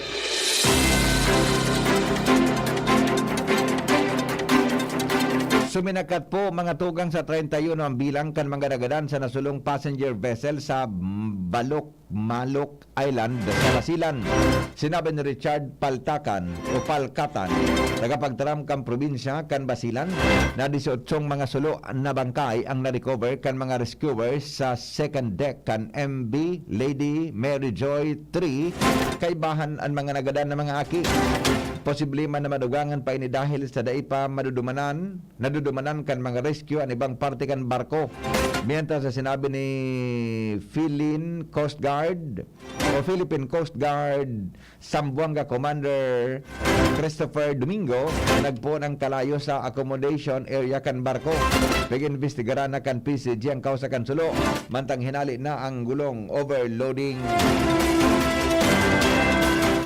Suminakat po, mga tugang, sa treinta y uno ang bilang kan mga nagadan sa nasulong passenger vessel sa Balok, Malok Island sa Basilan. Sinabi ni Richard Paltakan o Palkatan, tagapagtaram kan probinsya kan Basilan, na disyotsyong mga sulo na bangkay ang na-recover kan mga rescuers sa second deck kan M V Lady Mary Joy three, kaibahan an mga nagadan na mga aki. Posible man na madugangan pa ini dahil sa dai pa madudumanan, nadudumanan kan mga rescue an ibang parte kan barko. Mientras sa sinabi ni Philippine Coast Guard o Philippine Coast Guard Zamboanga Commander Christopher Domingo, nagpoon ang kalayo sa accommodation area kan barko. Pag-imbestigaran na kan P C G ang kausa kan sulo, mantang hinali na ang gulong overloading.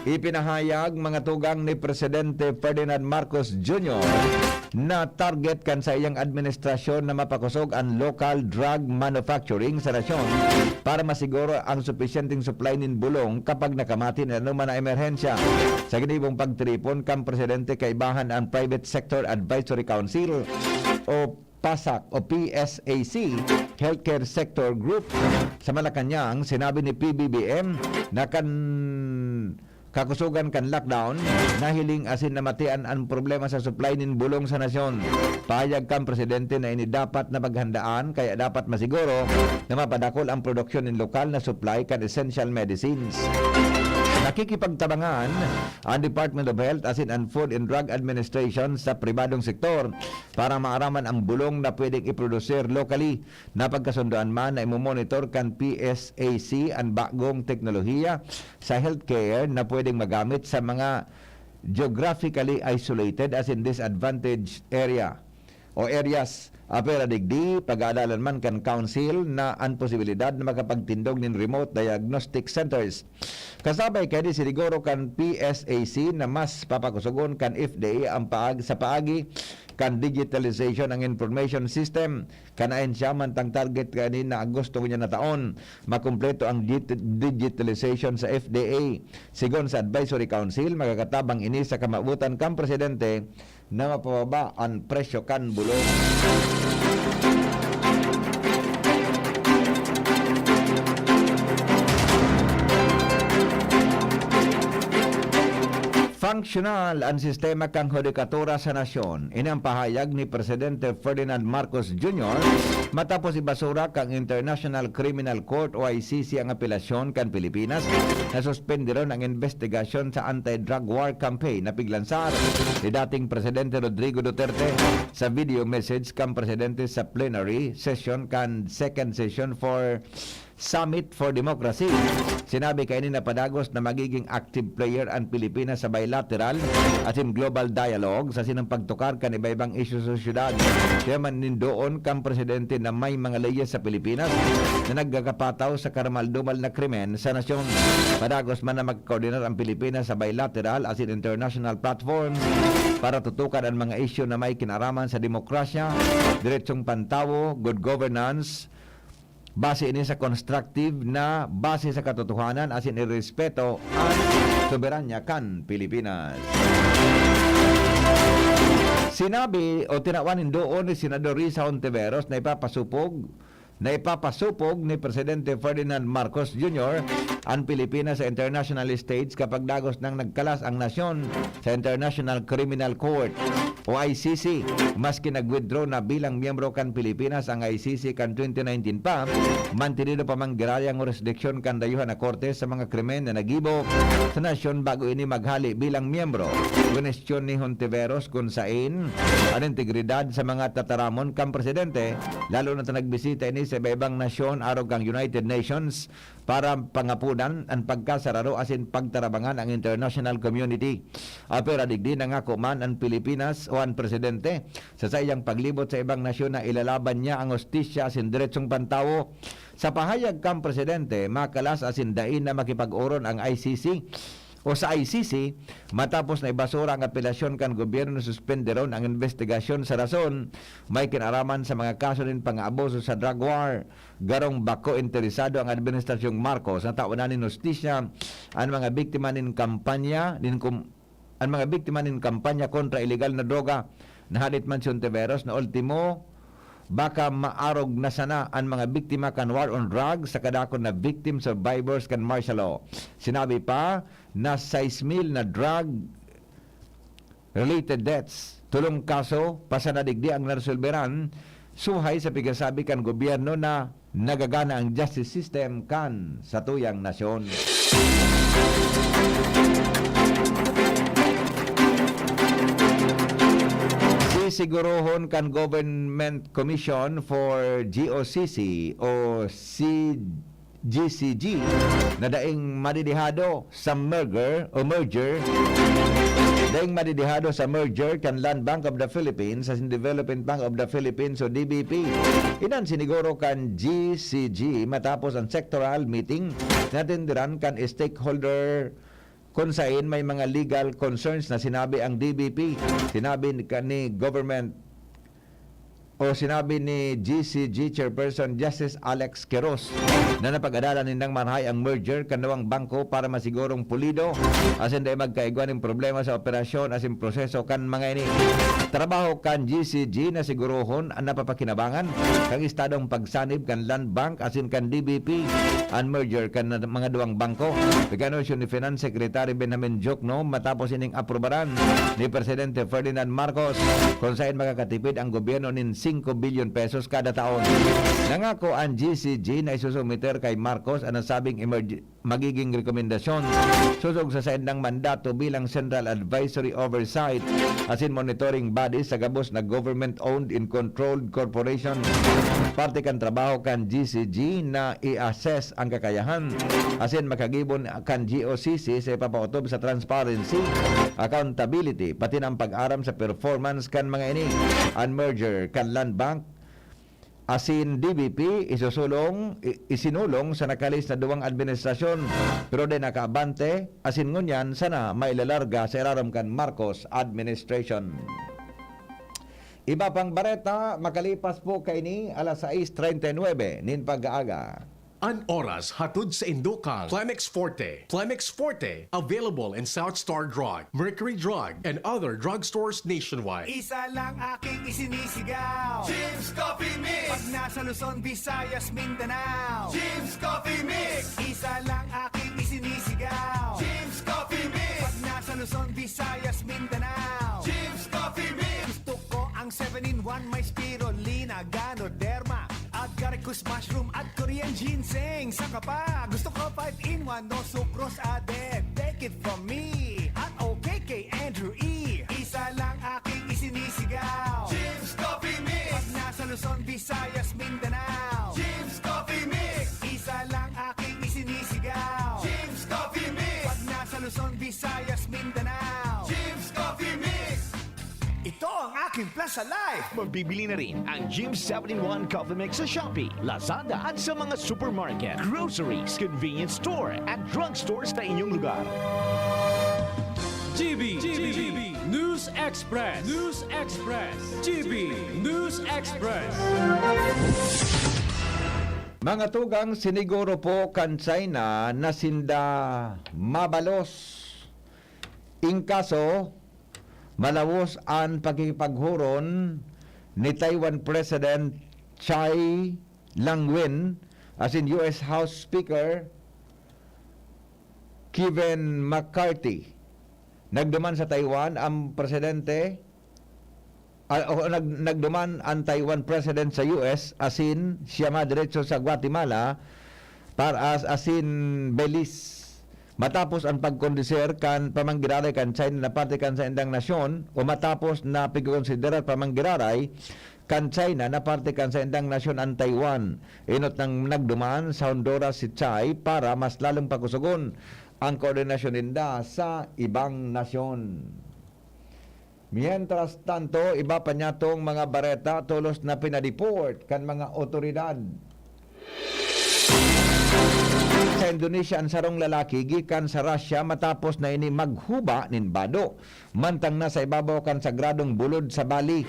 Ipinahayag, mga tugang, ni Presidente Ferdinand Marcos Junior na target kan saiyang administrasyon na mapakosog an local drug manufacturing sa nasyon para masiguro ang supisyenteng supply nin bulong kapag nakamati na anoman na emerhensya. Sa ginibong pagtiripon kan presidente, kaibahan ang Private Sector Advisory Council o PASAC o P S A C Healthcare Sector Group sa Malacañang. Sinabi ni P B B M na kan kakusogan kan lockdown, nahiling asin namatian an problema sa supply nin bulong sa nasyon. Pahayag kan presidente na ini dapat na paghandaan, kaya dapat masiguro na mapadakol ang produksyon nin lokal na supply kan essential medicines. Nakikipagtabangan ang Department of Health asin ang Food and Drug Administration sa pribadong sektor para maaraman ang bulong na pwedeng iprodusir locally. Napagkasundoan man na imomonitor kan P S A C an bagong teknolohiya sa healthcare na pwedeng magamit sa mga geographically isolated asin disadvantaged area o areas. Apwera digdi, pag-aadalan man kan Council na an posibilidad na makapagtindog nin remote diagnostic centers. Kasabay kaini, siniguro kan P S A C na mas papakusogon kan F D A ang paag-, sa paagi kan digitalization ang information system kan ahensya, mantang target kaini na Agosto ngunyan na taon, makumpleto ang digit-, digitalization sa F D A. Sigon sa Advisory Council, magkakatabang ini sa kamawotan kan presidente na mapababa an presyo kan bulong. Functional an sistema kan hudikatura sa nasyon. Ini ang pahayag ni Presidente Ferdinand Marcos Junior matapos ibasura kan International Criminal Court o I C C ang apelasyon kan Pilipinas na suspenderon ang investigasyon sa anti-drug war campaign na piglansar ni dating Presidente Rodrigo Duterte. Sa video message kan Presidente sa plenary session kan second session for Summit for Democracy, sinabi kaini na padagos na magiging active player an Pilipinas sa bilateral asin global dialogue sa sinang pagtukar kan iba-ibang isyu sa syudad. Kaya man nindoon kan presidente na may mga leyes sa Pilipinas na nagkakapataw sa karamal-dumal na krimen sa nasyon. Padagos man na magkoordinar ang Pilipinas sa bilateral asin international platforms para tutukan ang mga isyu na may kinaraman sa demokrasya, diretsong pantawo, good governance, base ini sa constructive na base sa katotohanan asin irespeto an soberanya kan Pilipinas. Sinabi o tinawan nindoon ni Senador Risa Hontiveros na ipapasupog, na ipapasupog ni Presidente Ferdinand Marcos Junior an Pilipinas sa international stage kapag dagos nang nagkalas ang nasyon sa International Criminal Court o I C C. Maski nag-withdraw na bilang miyembro kan Pilipinas ang I C C kan twenty nineteen pa, mantenido pa man giraray ang hurisdiksyon kan dayuhan na korte sa mga krimen na nagibo sa nasyon bago ini maghali bilang miyembro. Kwenestyon ni Hontiveros kun saen an integridad sa mga tataramon kan presidente, lalo na ta nagbisita ini sa iba-ibang nasyon arog kan United Nations para pangapodan an pagkasararo asin pagtarabangan ang international community. Apwera digdi, nangako man an Pilipinas o an presidente sa saiyang paglibot sa ibang nasyon na ilalaban niya ang hustisya asin deretsong pantawo Sa pahayag kan presidente, makalas asin dai na makipag-oron ang I C C o sa I C C matapos na ibasura ang apelasyon kan gobyerno na suspenderon ang investigasyon sa rason may kinaraman sa mga kaso nin pang-aabuso sa drug war. Garong bako interesado ang Administrasyong Marcos na taon na nin hustisya an mga biktima nin kampanya nin kum-, an mga biktima nin kampanya kontra ilegal na droga na hadit man si Ontiveros na ultimo, baka maarog na sana an mga biktima kan war on drugs sa kadakon na victim survivors kan martial law. Sinabi pa na sais mil na drug related deaths, tolong kaso pa sana digdi ang naresolberan, suhay sa pigasabi kan gobyerno na nagagana ang justice system kan satuyang nasyon. Sisigurohon kan Government Commission for G O C C o C G C G na daing madidihado sa merger o merger, daing madidihado sa merger kan Land Bank of the Philippines asin Development Bank of the Philippines o D B P. Iyan siniguro kan G C G matapos ang sectoral meeting na atenderan kan stakeholder kun sain may mga legal concerns na sinabi ang D B P. Sinabi ni, ni government o sinabi ni G C G Chairperson Justice Alex Queiroz na napag-adalan nindang marahay ang merger kan duwang bangko para masigurong pulido asin dai magkaigwa nin problema sa operasyon asin proseso kan mga ini. Trabaho kan G C G na sigurohon an napapakinabangan kan estadong pagsanib kan Land Bank asin kan D B P an merger kan mga duwang bangko. Pag-anunsyo ni Finance Secretary Benjamin Diokno matapos ining aprubaran ni Presidente Ferdinand Marcos, kun sain makakatipid ang gobyerno nin singko bilyon pesos kada taon. Nangako an G C G na isusumiter kay Marcos an nasabing emerg-, magiging rekomendasyon sosog sa saindang mandato bilang Central Advisory Oversight asin Monitoring Body sa gabos na government-owned and controlled corporation. Parte kan trabaho kan G C G na i-assess ang kakayahan asin makagibon kan G O C C sa ipapaotob sa transparency, accountability, pati na ang pag-aram sa performance kan mga ini. An merger kan Land Bank asin D B P isusulong, i-, isinulong sa nakalis na duwang administrasyon, pero dai nakaabante, asin ngunyan sana mailalarga sa irarom kan Marcos administration. Iba pang bareta, makalipas po kaini, alas sais treinta y nuebe nin pag-aaga. An oras hatod saindo kan Clemex Forte. Clemex Forte, available in South Star Drug, Mercury Drug, and other drugstores nationwide. Isa lang aking isinisigaw. Jim's Coffee Mix. Pag nasa Luzon, Visayas, Mindanao. Jim's Coffee Mix. Isa lang aking isinisigaw. Jim's Coffee Mix. Pag nasa Luzon, Visayas, Mindanao. Jim's Coffee Mix. Gusto ko ang seven-in-one, may spirulina, ganoderma, agaricus mushroom at Korean ginseng. Saka pa, gusto ko five-in-one, no sucrose added. Take it from me, at okay kay Andrew E. Isa lang aking isinisigaw. Jim's Coffee Mix. Pag nasa Luzon, Visayas, Mindanao. Jim's Coffee Mix. Isa lang aking isinisigaw. Jim's Coffee Mix. Pag nasa Luzon, Visayas, Mindanao. Jim's Coffee Mix. Ito ang aking Plaza Life. Mabibili na rin ang Jim seven-in-one Coffee Mix sa Shopee, Lazada at sa mga supermarket, groceries, convenience store at drugstores na inyong lugar. G B, G B, News Express, News Express, G B News Express. Mga tugang, siniguro po kan China na sinda mabalos. In kaso, malawos an pakikipaghuron ni Taiwan President Tsai Ing-wen asin U S House Speaker Kevin McCarthy. Nagduman sa Taiwan ang presidente, ah, o, nag-, nagduman ang Taiwan President sa U S asin siya madiretso sa Guatemala para as-, asin Belize. Matapos ang pagkonsiderar kan pamanggiraray kan China na parte kan saindang nasyon o matapos na pagkonsiderar pamanggiraray kan China na parte kan saindang nasyon ang Taiwan. Enot nang nagduman sa Honduras si Tsai para mas lalong pakusogon ang koordinasyon ninda sa ibang nasyon. Mientras tanto, iba pa niyatong mga bareta tolos na pinadeport kan mga otoridad. Sa Indonesia, ang sarong lalaki gikan sa Russia matapos na ini maghuba nin bado. Mantang nasa ibabaw kan sagradong bulod sa Bali,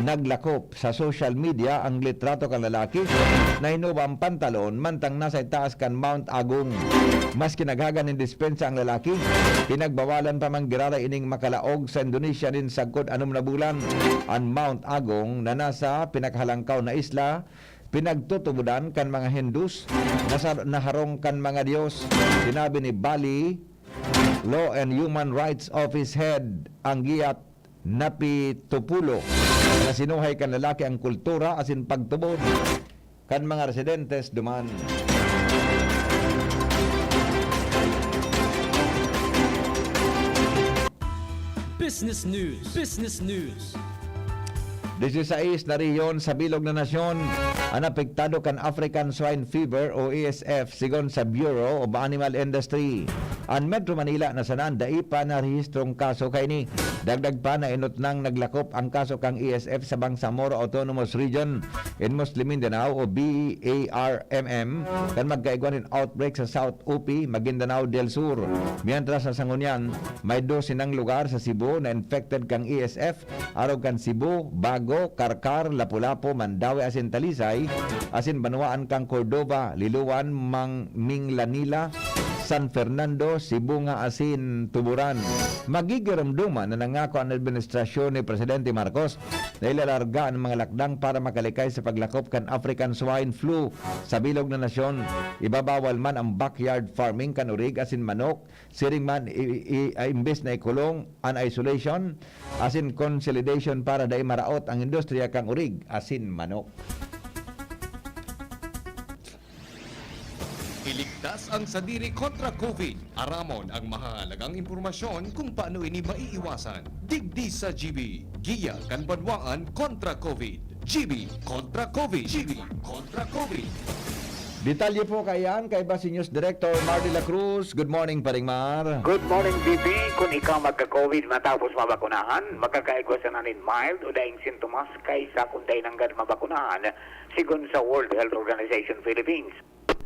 naglakop sa social media ang litrato kan lalaki na hinuba ang pantalon mantang nasa itaas kan Mount Agung. Maski naghaga nin dispensa ang lalaki, pinagbawalan pa man giraray ining makalaog sa Indonesia nin sagkod anom na bulan. An Mount Agung na nasa pinakahalangkaw na isla, pinagtutubodan kan mga Hindus na sa, na harong kan mga Diyos. Sinabi ni Bali Law and Human Rights Office Head Angiat Napitupulo na sinuhay kan lalaki ang kultura asin pagtubod kan mga residentes duman. Business News. Business News. Disisais na rehiyon sa bilog na nasyon an apektado kan African Swine Fever o A S F, sigon sa Bureau of Animal Industry. An Metro Manila na sana an dai pa narehistrong kaso kaini. Dagdag pa na inot nang naglakop ang kaso kan A S F sa Bangsamoro Autonomous Region in Muslim Mindanao o B A R M M kan magkaigwa nin outbreak sa South U P, Maguindanao del Sur. Mientras sa sangunyan, may dose nang lugar sa Cebu na infected kan A S F, arog kan Cebu, Bago, Carcar, Lapu-Lapu, Mandaue asin Talisay, asin banwaan kan Cordova, Liloan, Mang-, Minglanilla, San Fernando, Sibunga asin Tuburan. Magigiromdoman na nangako an administrasyon ni Presidente Marcos na ilalarga an mga lakdang para makalikay sa paglakop kan African swine flu sa bilog na nasyon. Ibabawal man ang backyard farming kan orig asin manok, siring man, i-, i-, i-, imbes na ikulong an isolation asin consolidation para dai maraot ang industriya kan orig asin manok. Iligtas ang sadiri kontra COVID. Aramon ang mahahalagang impormasyon kung paano ini maiiwasan. Digdi sa G B, giya kan banwaan kontra COVID. G B kontra COVID. G B kontra COVID. Detalye po kaiyan kaiba si News Director Mar de la Cruz. Good morning, Paring Mar. Good morning, B B. Kung ikaw magka-COVID matapos mabakunahan, makakaigwa sana nin mild o daing sintomas kaisa kung dai nanggad mabakunahan, sigon sa World Health Organization Philippines.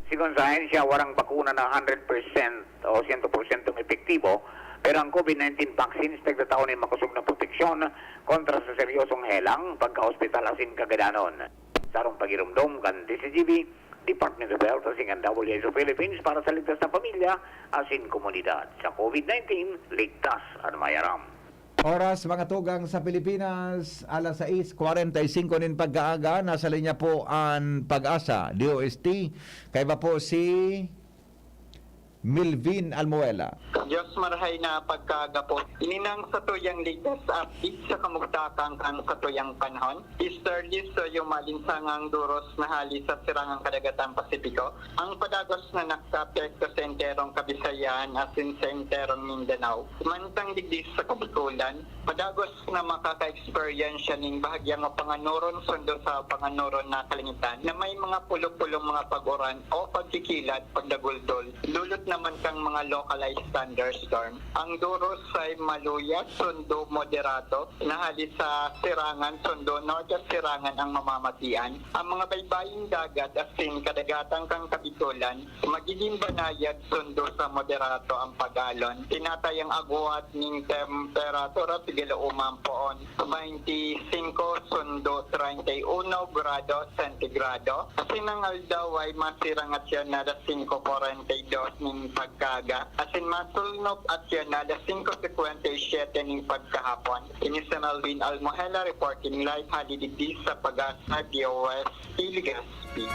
Sigon sa ahensya, warang bakuna na hundred percent o siyento porsyentong epektibo, pero ang COVID nineteen vaccines nagtatao nin makosog na proteksyon kontra sa seryosong helang, pagka-ospital asin kagadanon. Sarong pagiromdom kan D C G B, Department of Health asin kan W H O Philippines para sa ligtas na pamilya asin komunidad. Sa COVID nineteen, ligtas an may aram. Oras, mga tugang, sa Pilipinas, alas sais kwarenta y singko nin pagkaaga. Nasa linya po an PAGASA, D O S T. Kaiba po si Milvin Almuela. Diyos marahay na pagkaaga po. Ini nang satuyang latest update sa kamugtakan kan satuyang panahon. Easterly, so, yung malinsangang duros na hali sa sirangang kadagatang Pasipiko. Ang padagos na nakaapekto sa enterong Kabisayan asin sa enterong Mindanao. Mantang digdi sa Kabikolan, padagos na makaka-experience siya ning bahagyang mapanganuron sundo sa panganuron na kalangitan na may mga pulo-pulong mga pag-uran o pagkikilat, pagdaguldol. Dulot naman kang mga localized thunderstorm. Ang duros ay maluyas, sundo moderato, na hali sa sirangan, sundo norte at sirangan ang mamamatian. Ang mga baybaying dagat asin kadagatan kan Kabikolan, magiging banayad sundo sa moderato ang pag-alon. Tinatayang agwat ning temperatura, sige, laoman poon, baynte singko sundo treinta y uno grado sentigrado. Asin ang aldaw ay masirang at yan alas singko kwarenta y dos ning pagkaaga. Asin masulnop at yan alas singko singkwenta y siyete ning pagkahapon. Ini si Melvin Almohela reporting live hali digdi sa PAGASA, D O S T, Legazpi.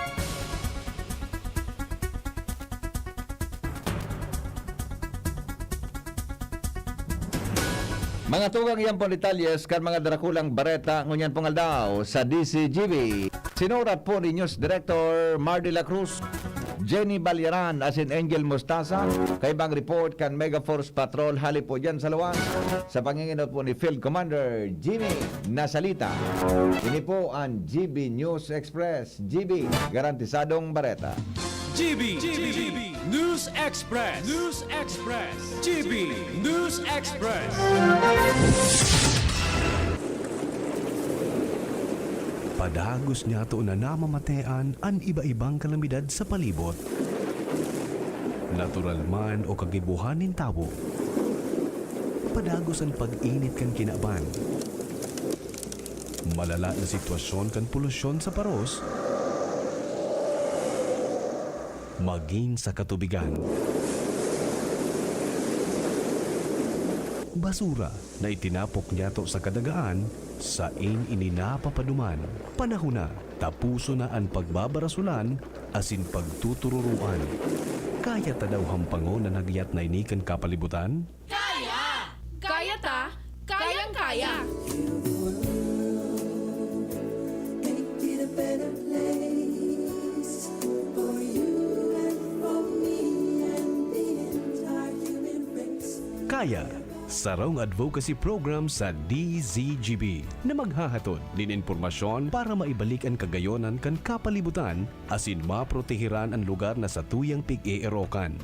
Mga tugang, yan po detalyes kan mga darakulang bareta ngunyan pong aldaw sa D C G B. Sinurat po ni News Director Mar de la Cruz, Jenny Balyaran, asin Angel Mostaza, kaibang report kan Megaforce Patrol hali po dyan sa luwas, sa panginginot po ni Field Commander Jimmy Nasalita. Ini po an G B News Express. G B, garantisadong bareta. G B, G B News Express. News Express. G B News Express. Padagos niyato na namamatean an iba-ibang kalamidad sa palibot, natural man o kagibohan nin tawo. Padagos an pag-init kan kinaban, malala na sitwasyon kan polusyon sa paros, magin sa katubigan. Basura na itinapok niyato sa kadagaan, sain ini napapaduman. Panahon na, taposon na an pagbabarasolan asin pagtutururoan. Kaya ta daw hampangon an hagyat na ini kan kapalibutan? Kaya! Kaya ta! Kayang-kaya! Make it a better place for you and for me and the entire human race. Kaya, sarong advocacy program sa D Z G B na maghahatod nin impormasyon para maibalik an kagayonan kan kapalibutan asin maprotehiran an lugar na satuyang pig-eerokan.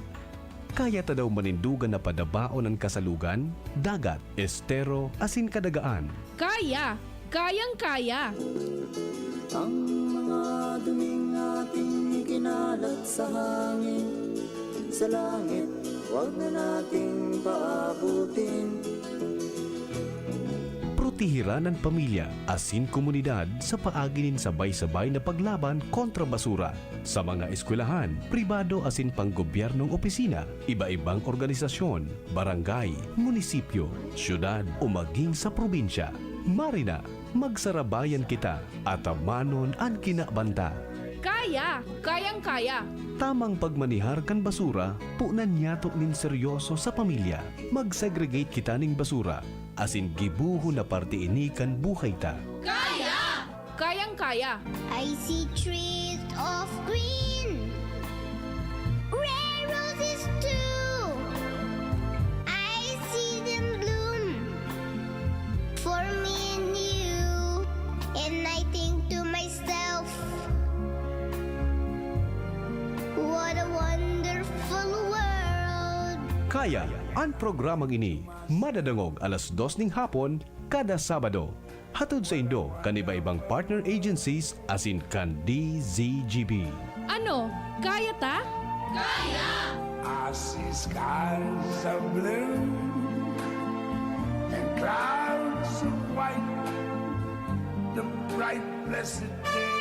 Kaya ta daw manindogan na padabaon an kasalugan, dagat, estero, asin kadagaan. Kaya! Kayang-kaya! Ang mga duming ating ikinalat sa hangin, sa langit, wag na nating paabutin. Protehiran an pamilya asin komunidad sa paagi nin sabay-sabay na paglaban kontra basura. Sa mga eskwelahan, pribado asin panggobyernong opisina, iba-ibang organisasyon, barangay, munisipyo, syudad o maging sa probinsya. Marina, magsarabayan kita, atamanon an kinaban ta. Kaya! Kayang-kaya! Tamang pagmanihar kan basura, punan niyato nin seryoso sa pamilya. Mag-segregate kita ning basura, asin gibohon na parte ini kan buhay ta. Kaya! Kayang-kaya! I see trees of green, red roses too. I see them bloom for me and you. And I think to myself, what a wonderful world. Kaya, an programang ini madadangog alas dos ning hapon kada Sabado. Hatod saindo kan iba-ibang partner agencies asin kan D Z G B. Ano, kaya ta? Kaya! I see skies of blue and clouds of white, the bright blessed day.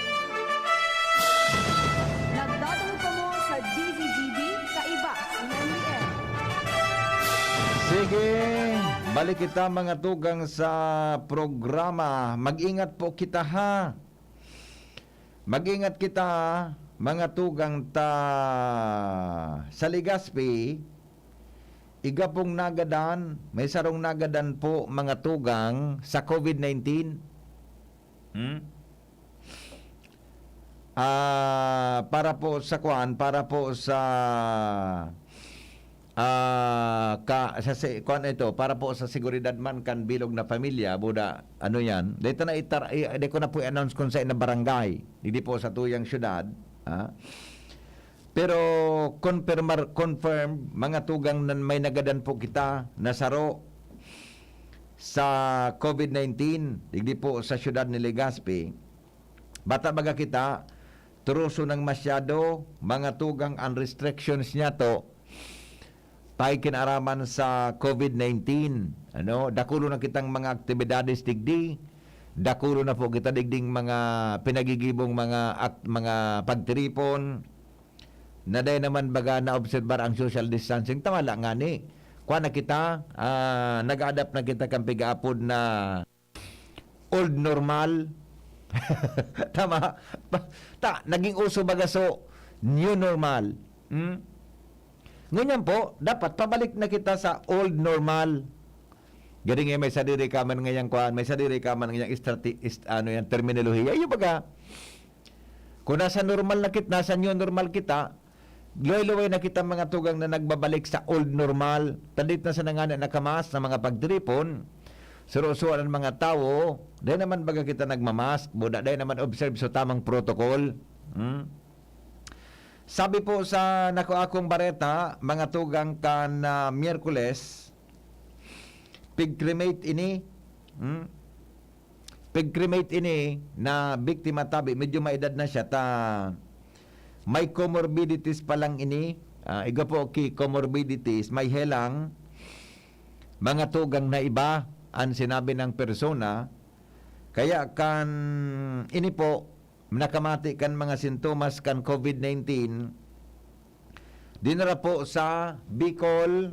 Nagdadangog kamo sa D Z G B, kaiba si Henry M. Sige, balik kita, mga tugang, sa programa. Mag-ingat po kita, ha? Mag-ingat kita, mga tugang ta sa Legazpi. Igwa pong nagadan, may sarong nagadan po, mga tugang, sa COVID nineteen. Hmm? Ah, para po sa kwan, para po sa, ah, ka, sa si-, kwan ito, para po sa seguridad man kan bilog na pamilya, buda, ano yan, dito na itar-, i-, di ko na po i-announce kung saan na barangay, hindi po sa tuyang syudad, ha? Pero confirmar-, confirm, mga tugang, na may nagadan po kita na saro sa COVID nineteen, digdi po sa siyudad ni Legazpi. Bata baga kita, turoso nang masyado, mga tugang, an restrictions niyato, pay kinaaraman sa COVID nineteen. Ano, dakulo na kitang mga aktibidades digdi, dakulo na po kita digding mga pinagigibong mga ak-, mga pagtiripon, na dai naman baga naobserbar ang social distancing. Tama la ngani, kuwan na kita, ah, nag-a-adapt na kita kan pig-aapod na old normal. Tama? Pa-, ta, naging uso baga so new normal. Hmm? Ngunyan po, dapat pabalik na kita sa old normal. Gani nga may sadiri ka man ngayang kuwan, may sadiri ka man ngayang estrate-, est-, ano yan, terminolohiya. Iyo baga, kung nasa normal na kit-, nasa new normal kita, luway-luway na kita, mga tugang, na nagbabalik sa old normal. Tadit na sa nangani nakamas na mga pagtiripon, surusuan ang mga tawo, dai naman baga kita nagmamask, buda, dai naman observe sa tamang protocol. Hmm? Sabi po sa nakuha kong bareta, mga tugang, kan, ah, Miyerkules, pig-cremate ini. Hmm? pag-cremate ini na biktima tabi, medyo maedad na siya, ta may comorbidities pa lang ini. Ah, igwa po ki comorbidities, may helang, mga tugang na iba, ang sinabi ng persona. Kaya kan ini po, nakamati kan mga sintomas kan COVID nineteen, dinara po sa Bicol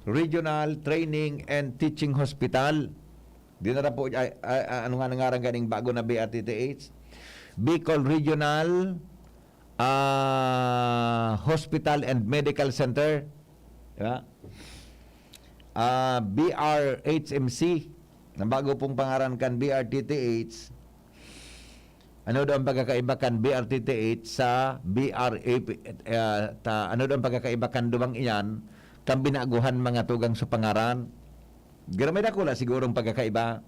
Regional Training and Teaching Hospital. Dinara po, ay, ay, ay, ano nga nangaran ganing bago na B R T T H? Bicol Regional, ah, Hospital and Medical Center. Di ba? Ah, B R H M C. Ang bago pong pangaran kan B R T T H. Ano daw ang pagkakaiba kan B R T T H sa B R A P, ah, ta, ano daw ang pagkakaiba kan duwang iyan, kan binaguhan, mga tugang, sa pangaran? Garo may dakula sigurong pagkakaiba.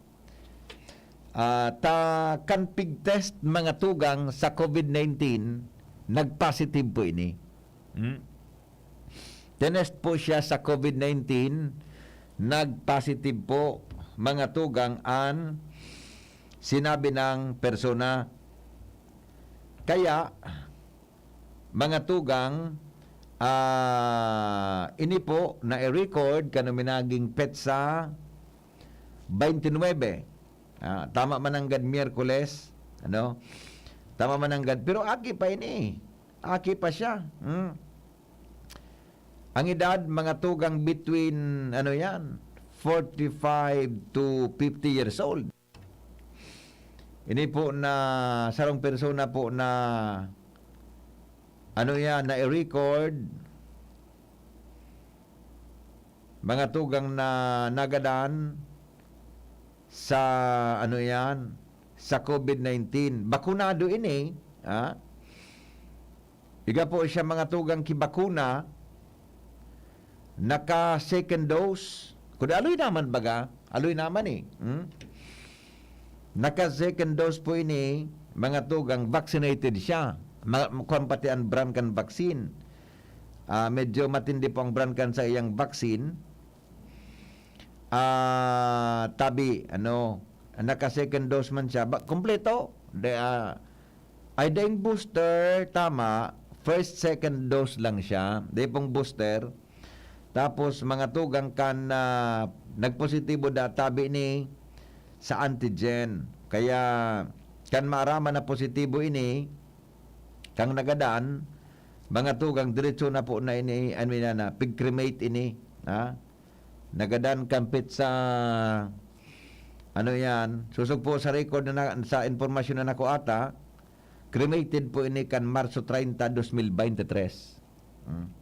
Ah, ta kan pig-test, mga tugang, sa COVID nineteen, nag-positive po ini. Hmm? Tinest po siya sa COVID nineteen, nag-positive po, mga tugang, an sinabi ng persona. Kaya, mga tugang, ah, ini po na i-record kan minaging petsa twenty-nine. Ah, tama man nanggad Miyerkules, ano? Tama man nanggad, pero aki pa ini. Aki pa siya. Hmm. Ang edad, mga tugang, between, ano yan, forty-five to fifty years old. Ini po na sarong persona po na, ano yan, na-record, mga tugang, na nagadan sa, ano yan, sa COVID nineteen. Bakunado ini, ha? Igwa po siya, mga tugang, ki bakuna, naka-second dose. Kundi aloy naman baga, aloy naman eh. Hmm? Naka-second dose po ini, mga tugang, vaccinated siya. Ma-, kuwan pati ang brand kan vaccine. Ah, medyo matindi po ang brand kan sa iyang vaccine. Ah, tabi, ano, naka-second dose man siya. Ba, kompleto. De, ah, ay, daing booster, tama. First, second dose lang siya. Di pong booster. Tapos, mga tugang kan, ah, nagpositibo da, tabi ni sa antigen. Kaya, kan maaraman na positibo ini, kang nagadan, mga tugang, diretso na po na ini, ano yan na, pig-cremate ini, ha? Nagadan kampit sa, ano yan, susog po sa record na, na, sa impormasyon na nakuha ta, cremated po ini kan Marso treinta, dos mil veintitrés. Hmm.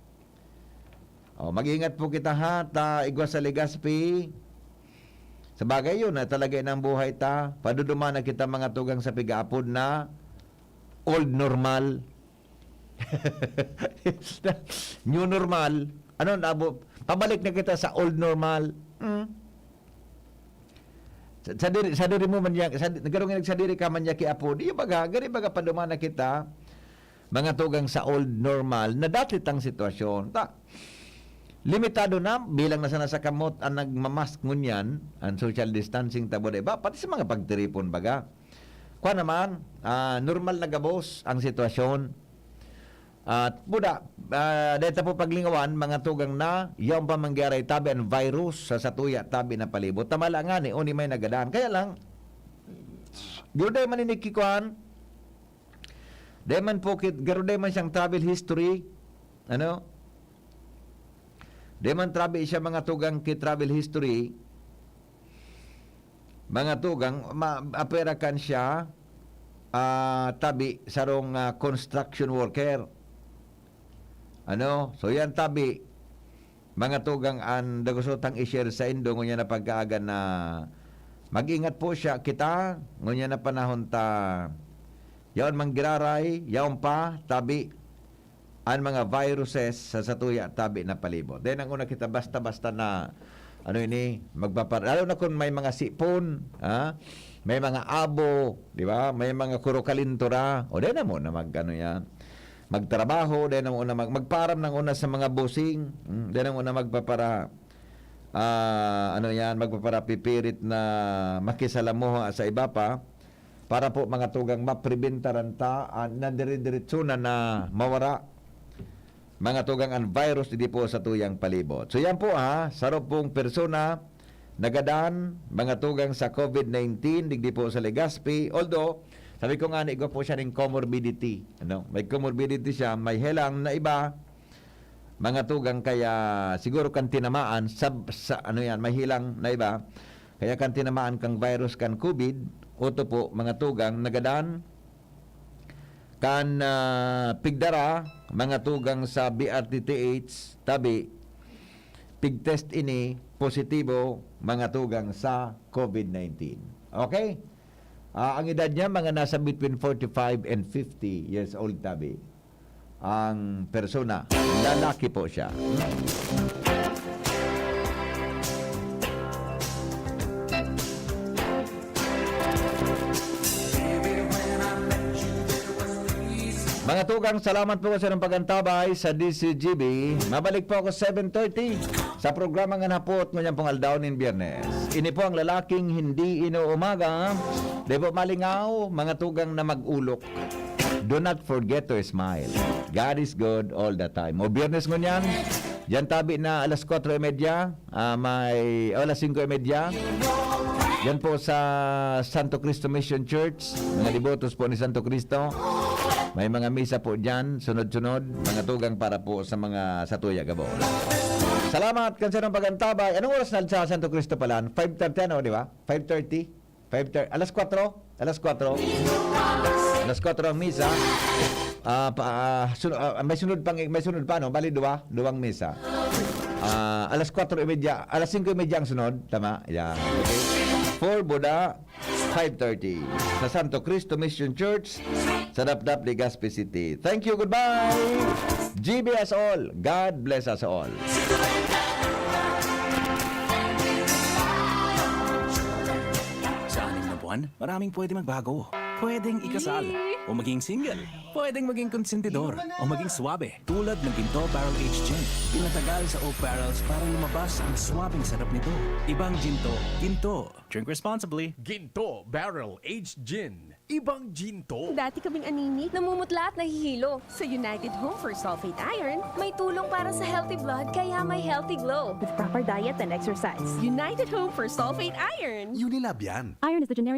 Oh, mag-ingat po kita ha, ta igwa sa Legazpi. Sa bagay yun, na talaga ng buhay ta. Paduduman na kita, mga tugang, sa pigaapod na old normal. New normal. Ano, nabo, pabalik na kita sa old normal. Hmm? Sa, sa diri, sa diri mo man niya, sa, nagkarong nagsadiri ka man niya ki Apo. Di baga, gari baga paduman na kita, mga tugang, sa old normal, na dati tang sitwasyon. Ta, limitado na, bilang na sana sa kamot ang nagmamask ngunyan, ang social distancing, tabo, di ba? Pati sa mga pagtiripon, baga. Kwa naman, ah, normal na gabos ang sitwasyon. At buda, ah, deta po paglingawan, mga tugang, na yaon pa manggaray tabi ang virus sa satuya tabi na palibot. Tamala nga ni, oni may nagadan. Kaya lang, garo day man ini ki kwan, day man po kit, garo day man siyang travel history. Ano? Day man travel siya, mga tugang, ki travel history. Mga tugang, ma-, apera kan siya, ah, tabi, sarong, ah, construction worker. Ano? So, yan tabi, mga tugang, an dagusotang i-share sa indo, ngunyan na pagkaaga na mag-ingat po siya, kita, ngunyan na panahon ta, yaon manggiraray, yaon pa, tabi, an mga viruses sa satuya tabi na palibot. Then, ang una kita, basta-basta na, ano ini, magpapar-, lalo na kung may mga sipon, ha? May mga abo, di ba? May mga kurokalintura. O, di na mo na mag, ano yan, magtrabaho, di na mo na mag-, magparam ng una sa mga busing, hmm, di na mo na magpapara-, ah, ano yan, magpaparapipirit na makisalamuha sa iba pa, para po, mga tugang, mapribentaran ta, ah, na dire-diretso na, na mawara, mga tugang, ang virus digdi po sa tuyang palibot. So yan po, ha, saro pong persona nagadan, mga tugang, sa COVID nineteen digdi po sa Legazpi. Although, sabi ko nga, igwa po siya ning comorbidity. Ano? May comorbidity siya, may helang na iba, mga tugang, kaya siguro kan tinamaan sa, sa ano yan, may helang na iba. Kaya kan tinamaan kang virus kan COVID, oto po, mga tugang, nagadan kan, ah, pigdara, mga tugang, sa B R T T H, tabi, pigtest ini, positibo, mga tugang, sa COVID nineteen. Okay? Ah, ang edad niya, mga nasa between forty-five and fifty years old, tabi. Ang persona, lalaki po siya. Mga tugang, salamat po sa inyong pag-antabay sa D C G B. Mabalik po ako seven thirty sa programa nga hapot ngunyan pong aldaw nin Biyernes. Ini po ang lalaking hindi inuumaga, di po malingaw, mga tugang na mag-ulok. Do not forget to smile. God is good all the time. O Biyernes ngunyan, diyan tabi na alas kwatro y media, ah, may, o, alas singko y media. Diyan po sa Santo Cristo Mission Church, mga debotos po ni Santo Cristo. May mga misa po diyan, sunod-sunod, mga tugang para po sa mga satuya gabo. Salamat kan sarong pag-antabay. Anong oras na sa Santo Cristo pala? Five thirty, ano, di ba? Five thirty? Five thirty, alas kwatro? Alas kwatro? Alas kwatro ang misa. Ah, pa, ah, sun-, ah, may sunod pang, may sunod pa, no? Bali, duwa, duwang misa. Ah, alas kwatro y media, alas singko y media ang sunod. Tama? Yeah. Okay. Four, Buda, five thirty. Sa Santo Cristo Mission Church, sa Dapdap, Legazpi City. Thank you, goodbye! G B us all. God bless us all. Sa anim na buwan, maraming pwede magbago. Pwedeng ikasal, o maging single. Pwedeng maging konsentidor, o maging swabe. Tulad ng Ginto Barrel Aged Gin. Pinatagal sa oak barrels para lumabas ang swabing sarap nito. Ibang Ginto, Ginto. Drink responsibly. Ginto Barrel Aged Gin. Ibang Ginto. Dati kaming anemic, namumutla at nahihilo. Sa United Home for Sulfate Iron, may tulong para sa healthy blood kaya may healthy glow. With proper diet and exercise. United Home for Sulfate Iron. Unilab yan. Iron is the generic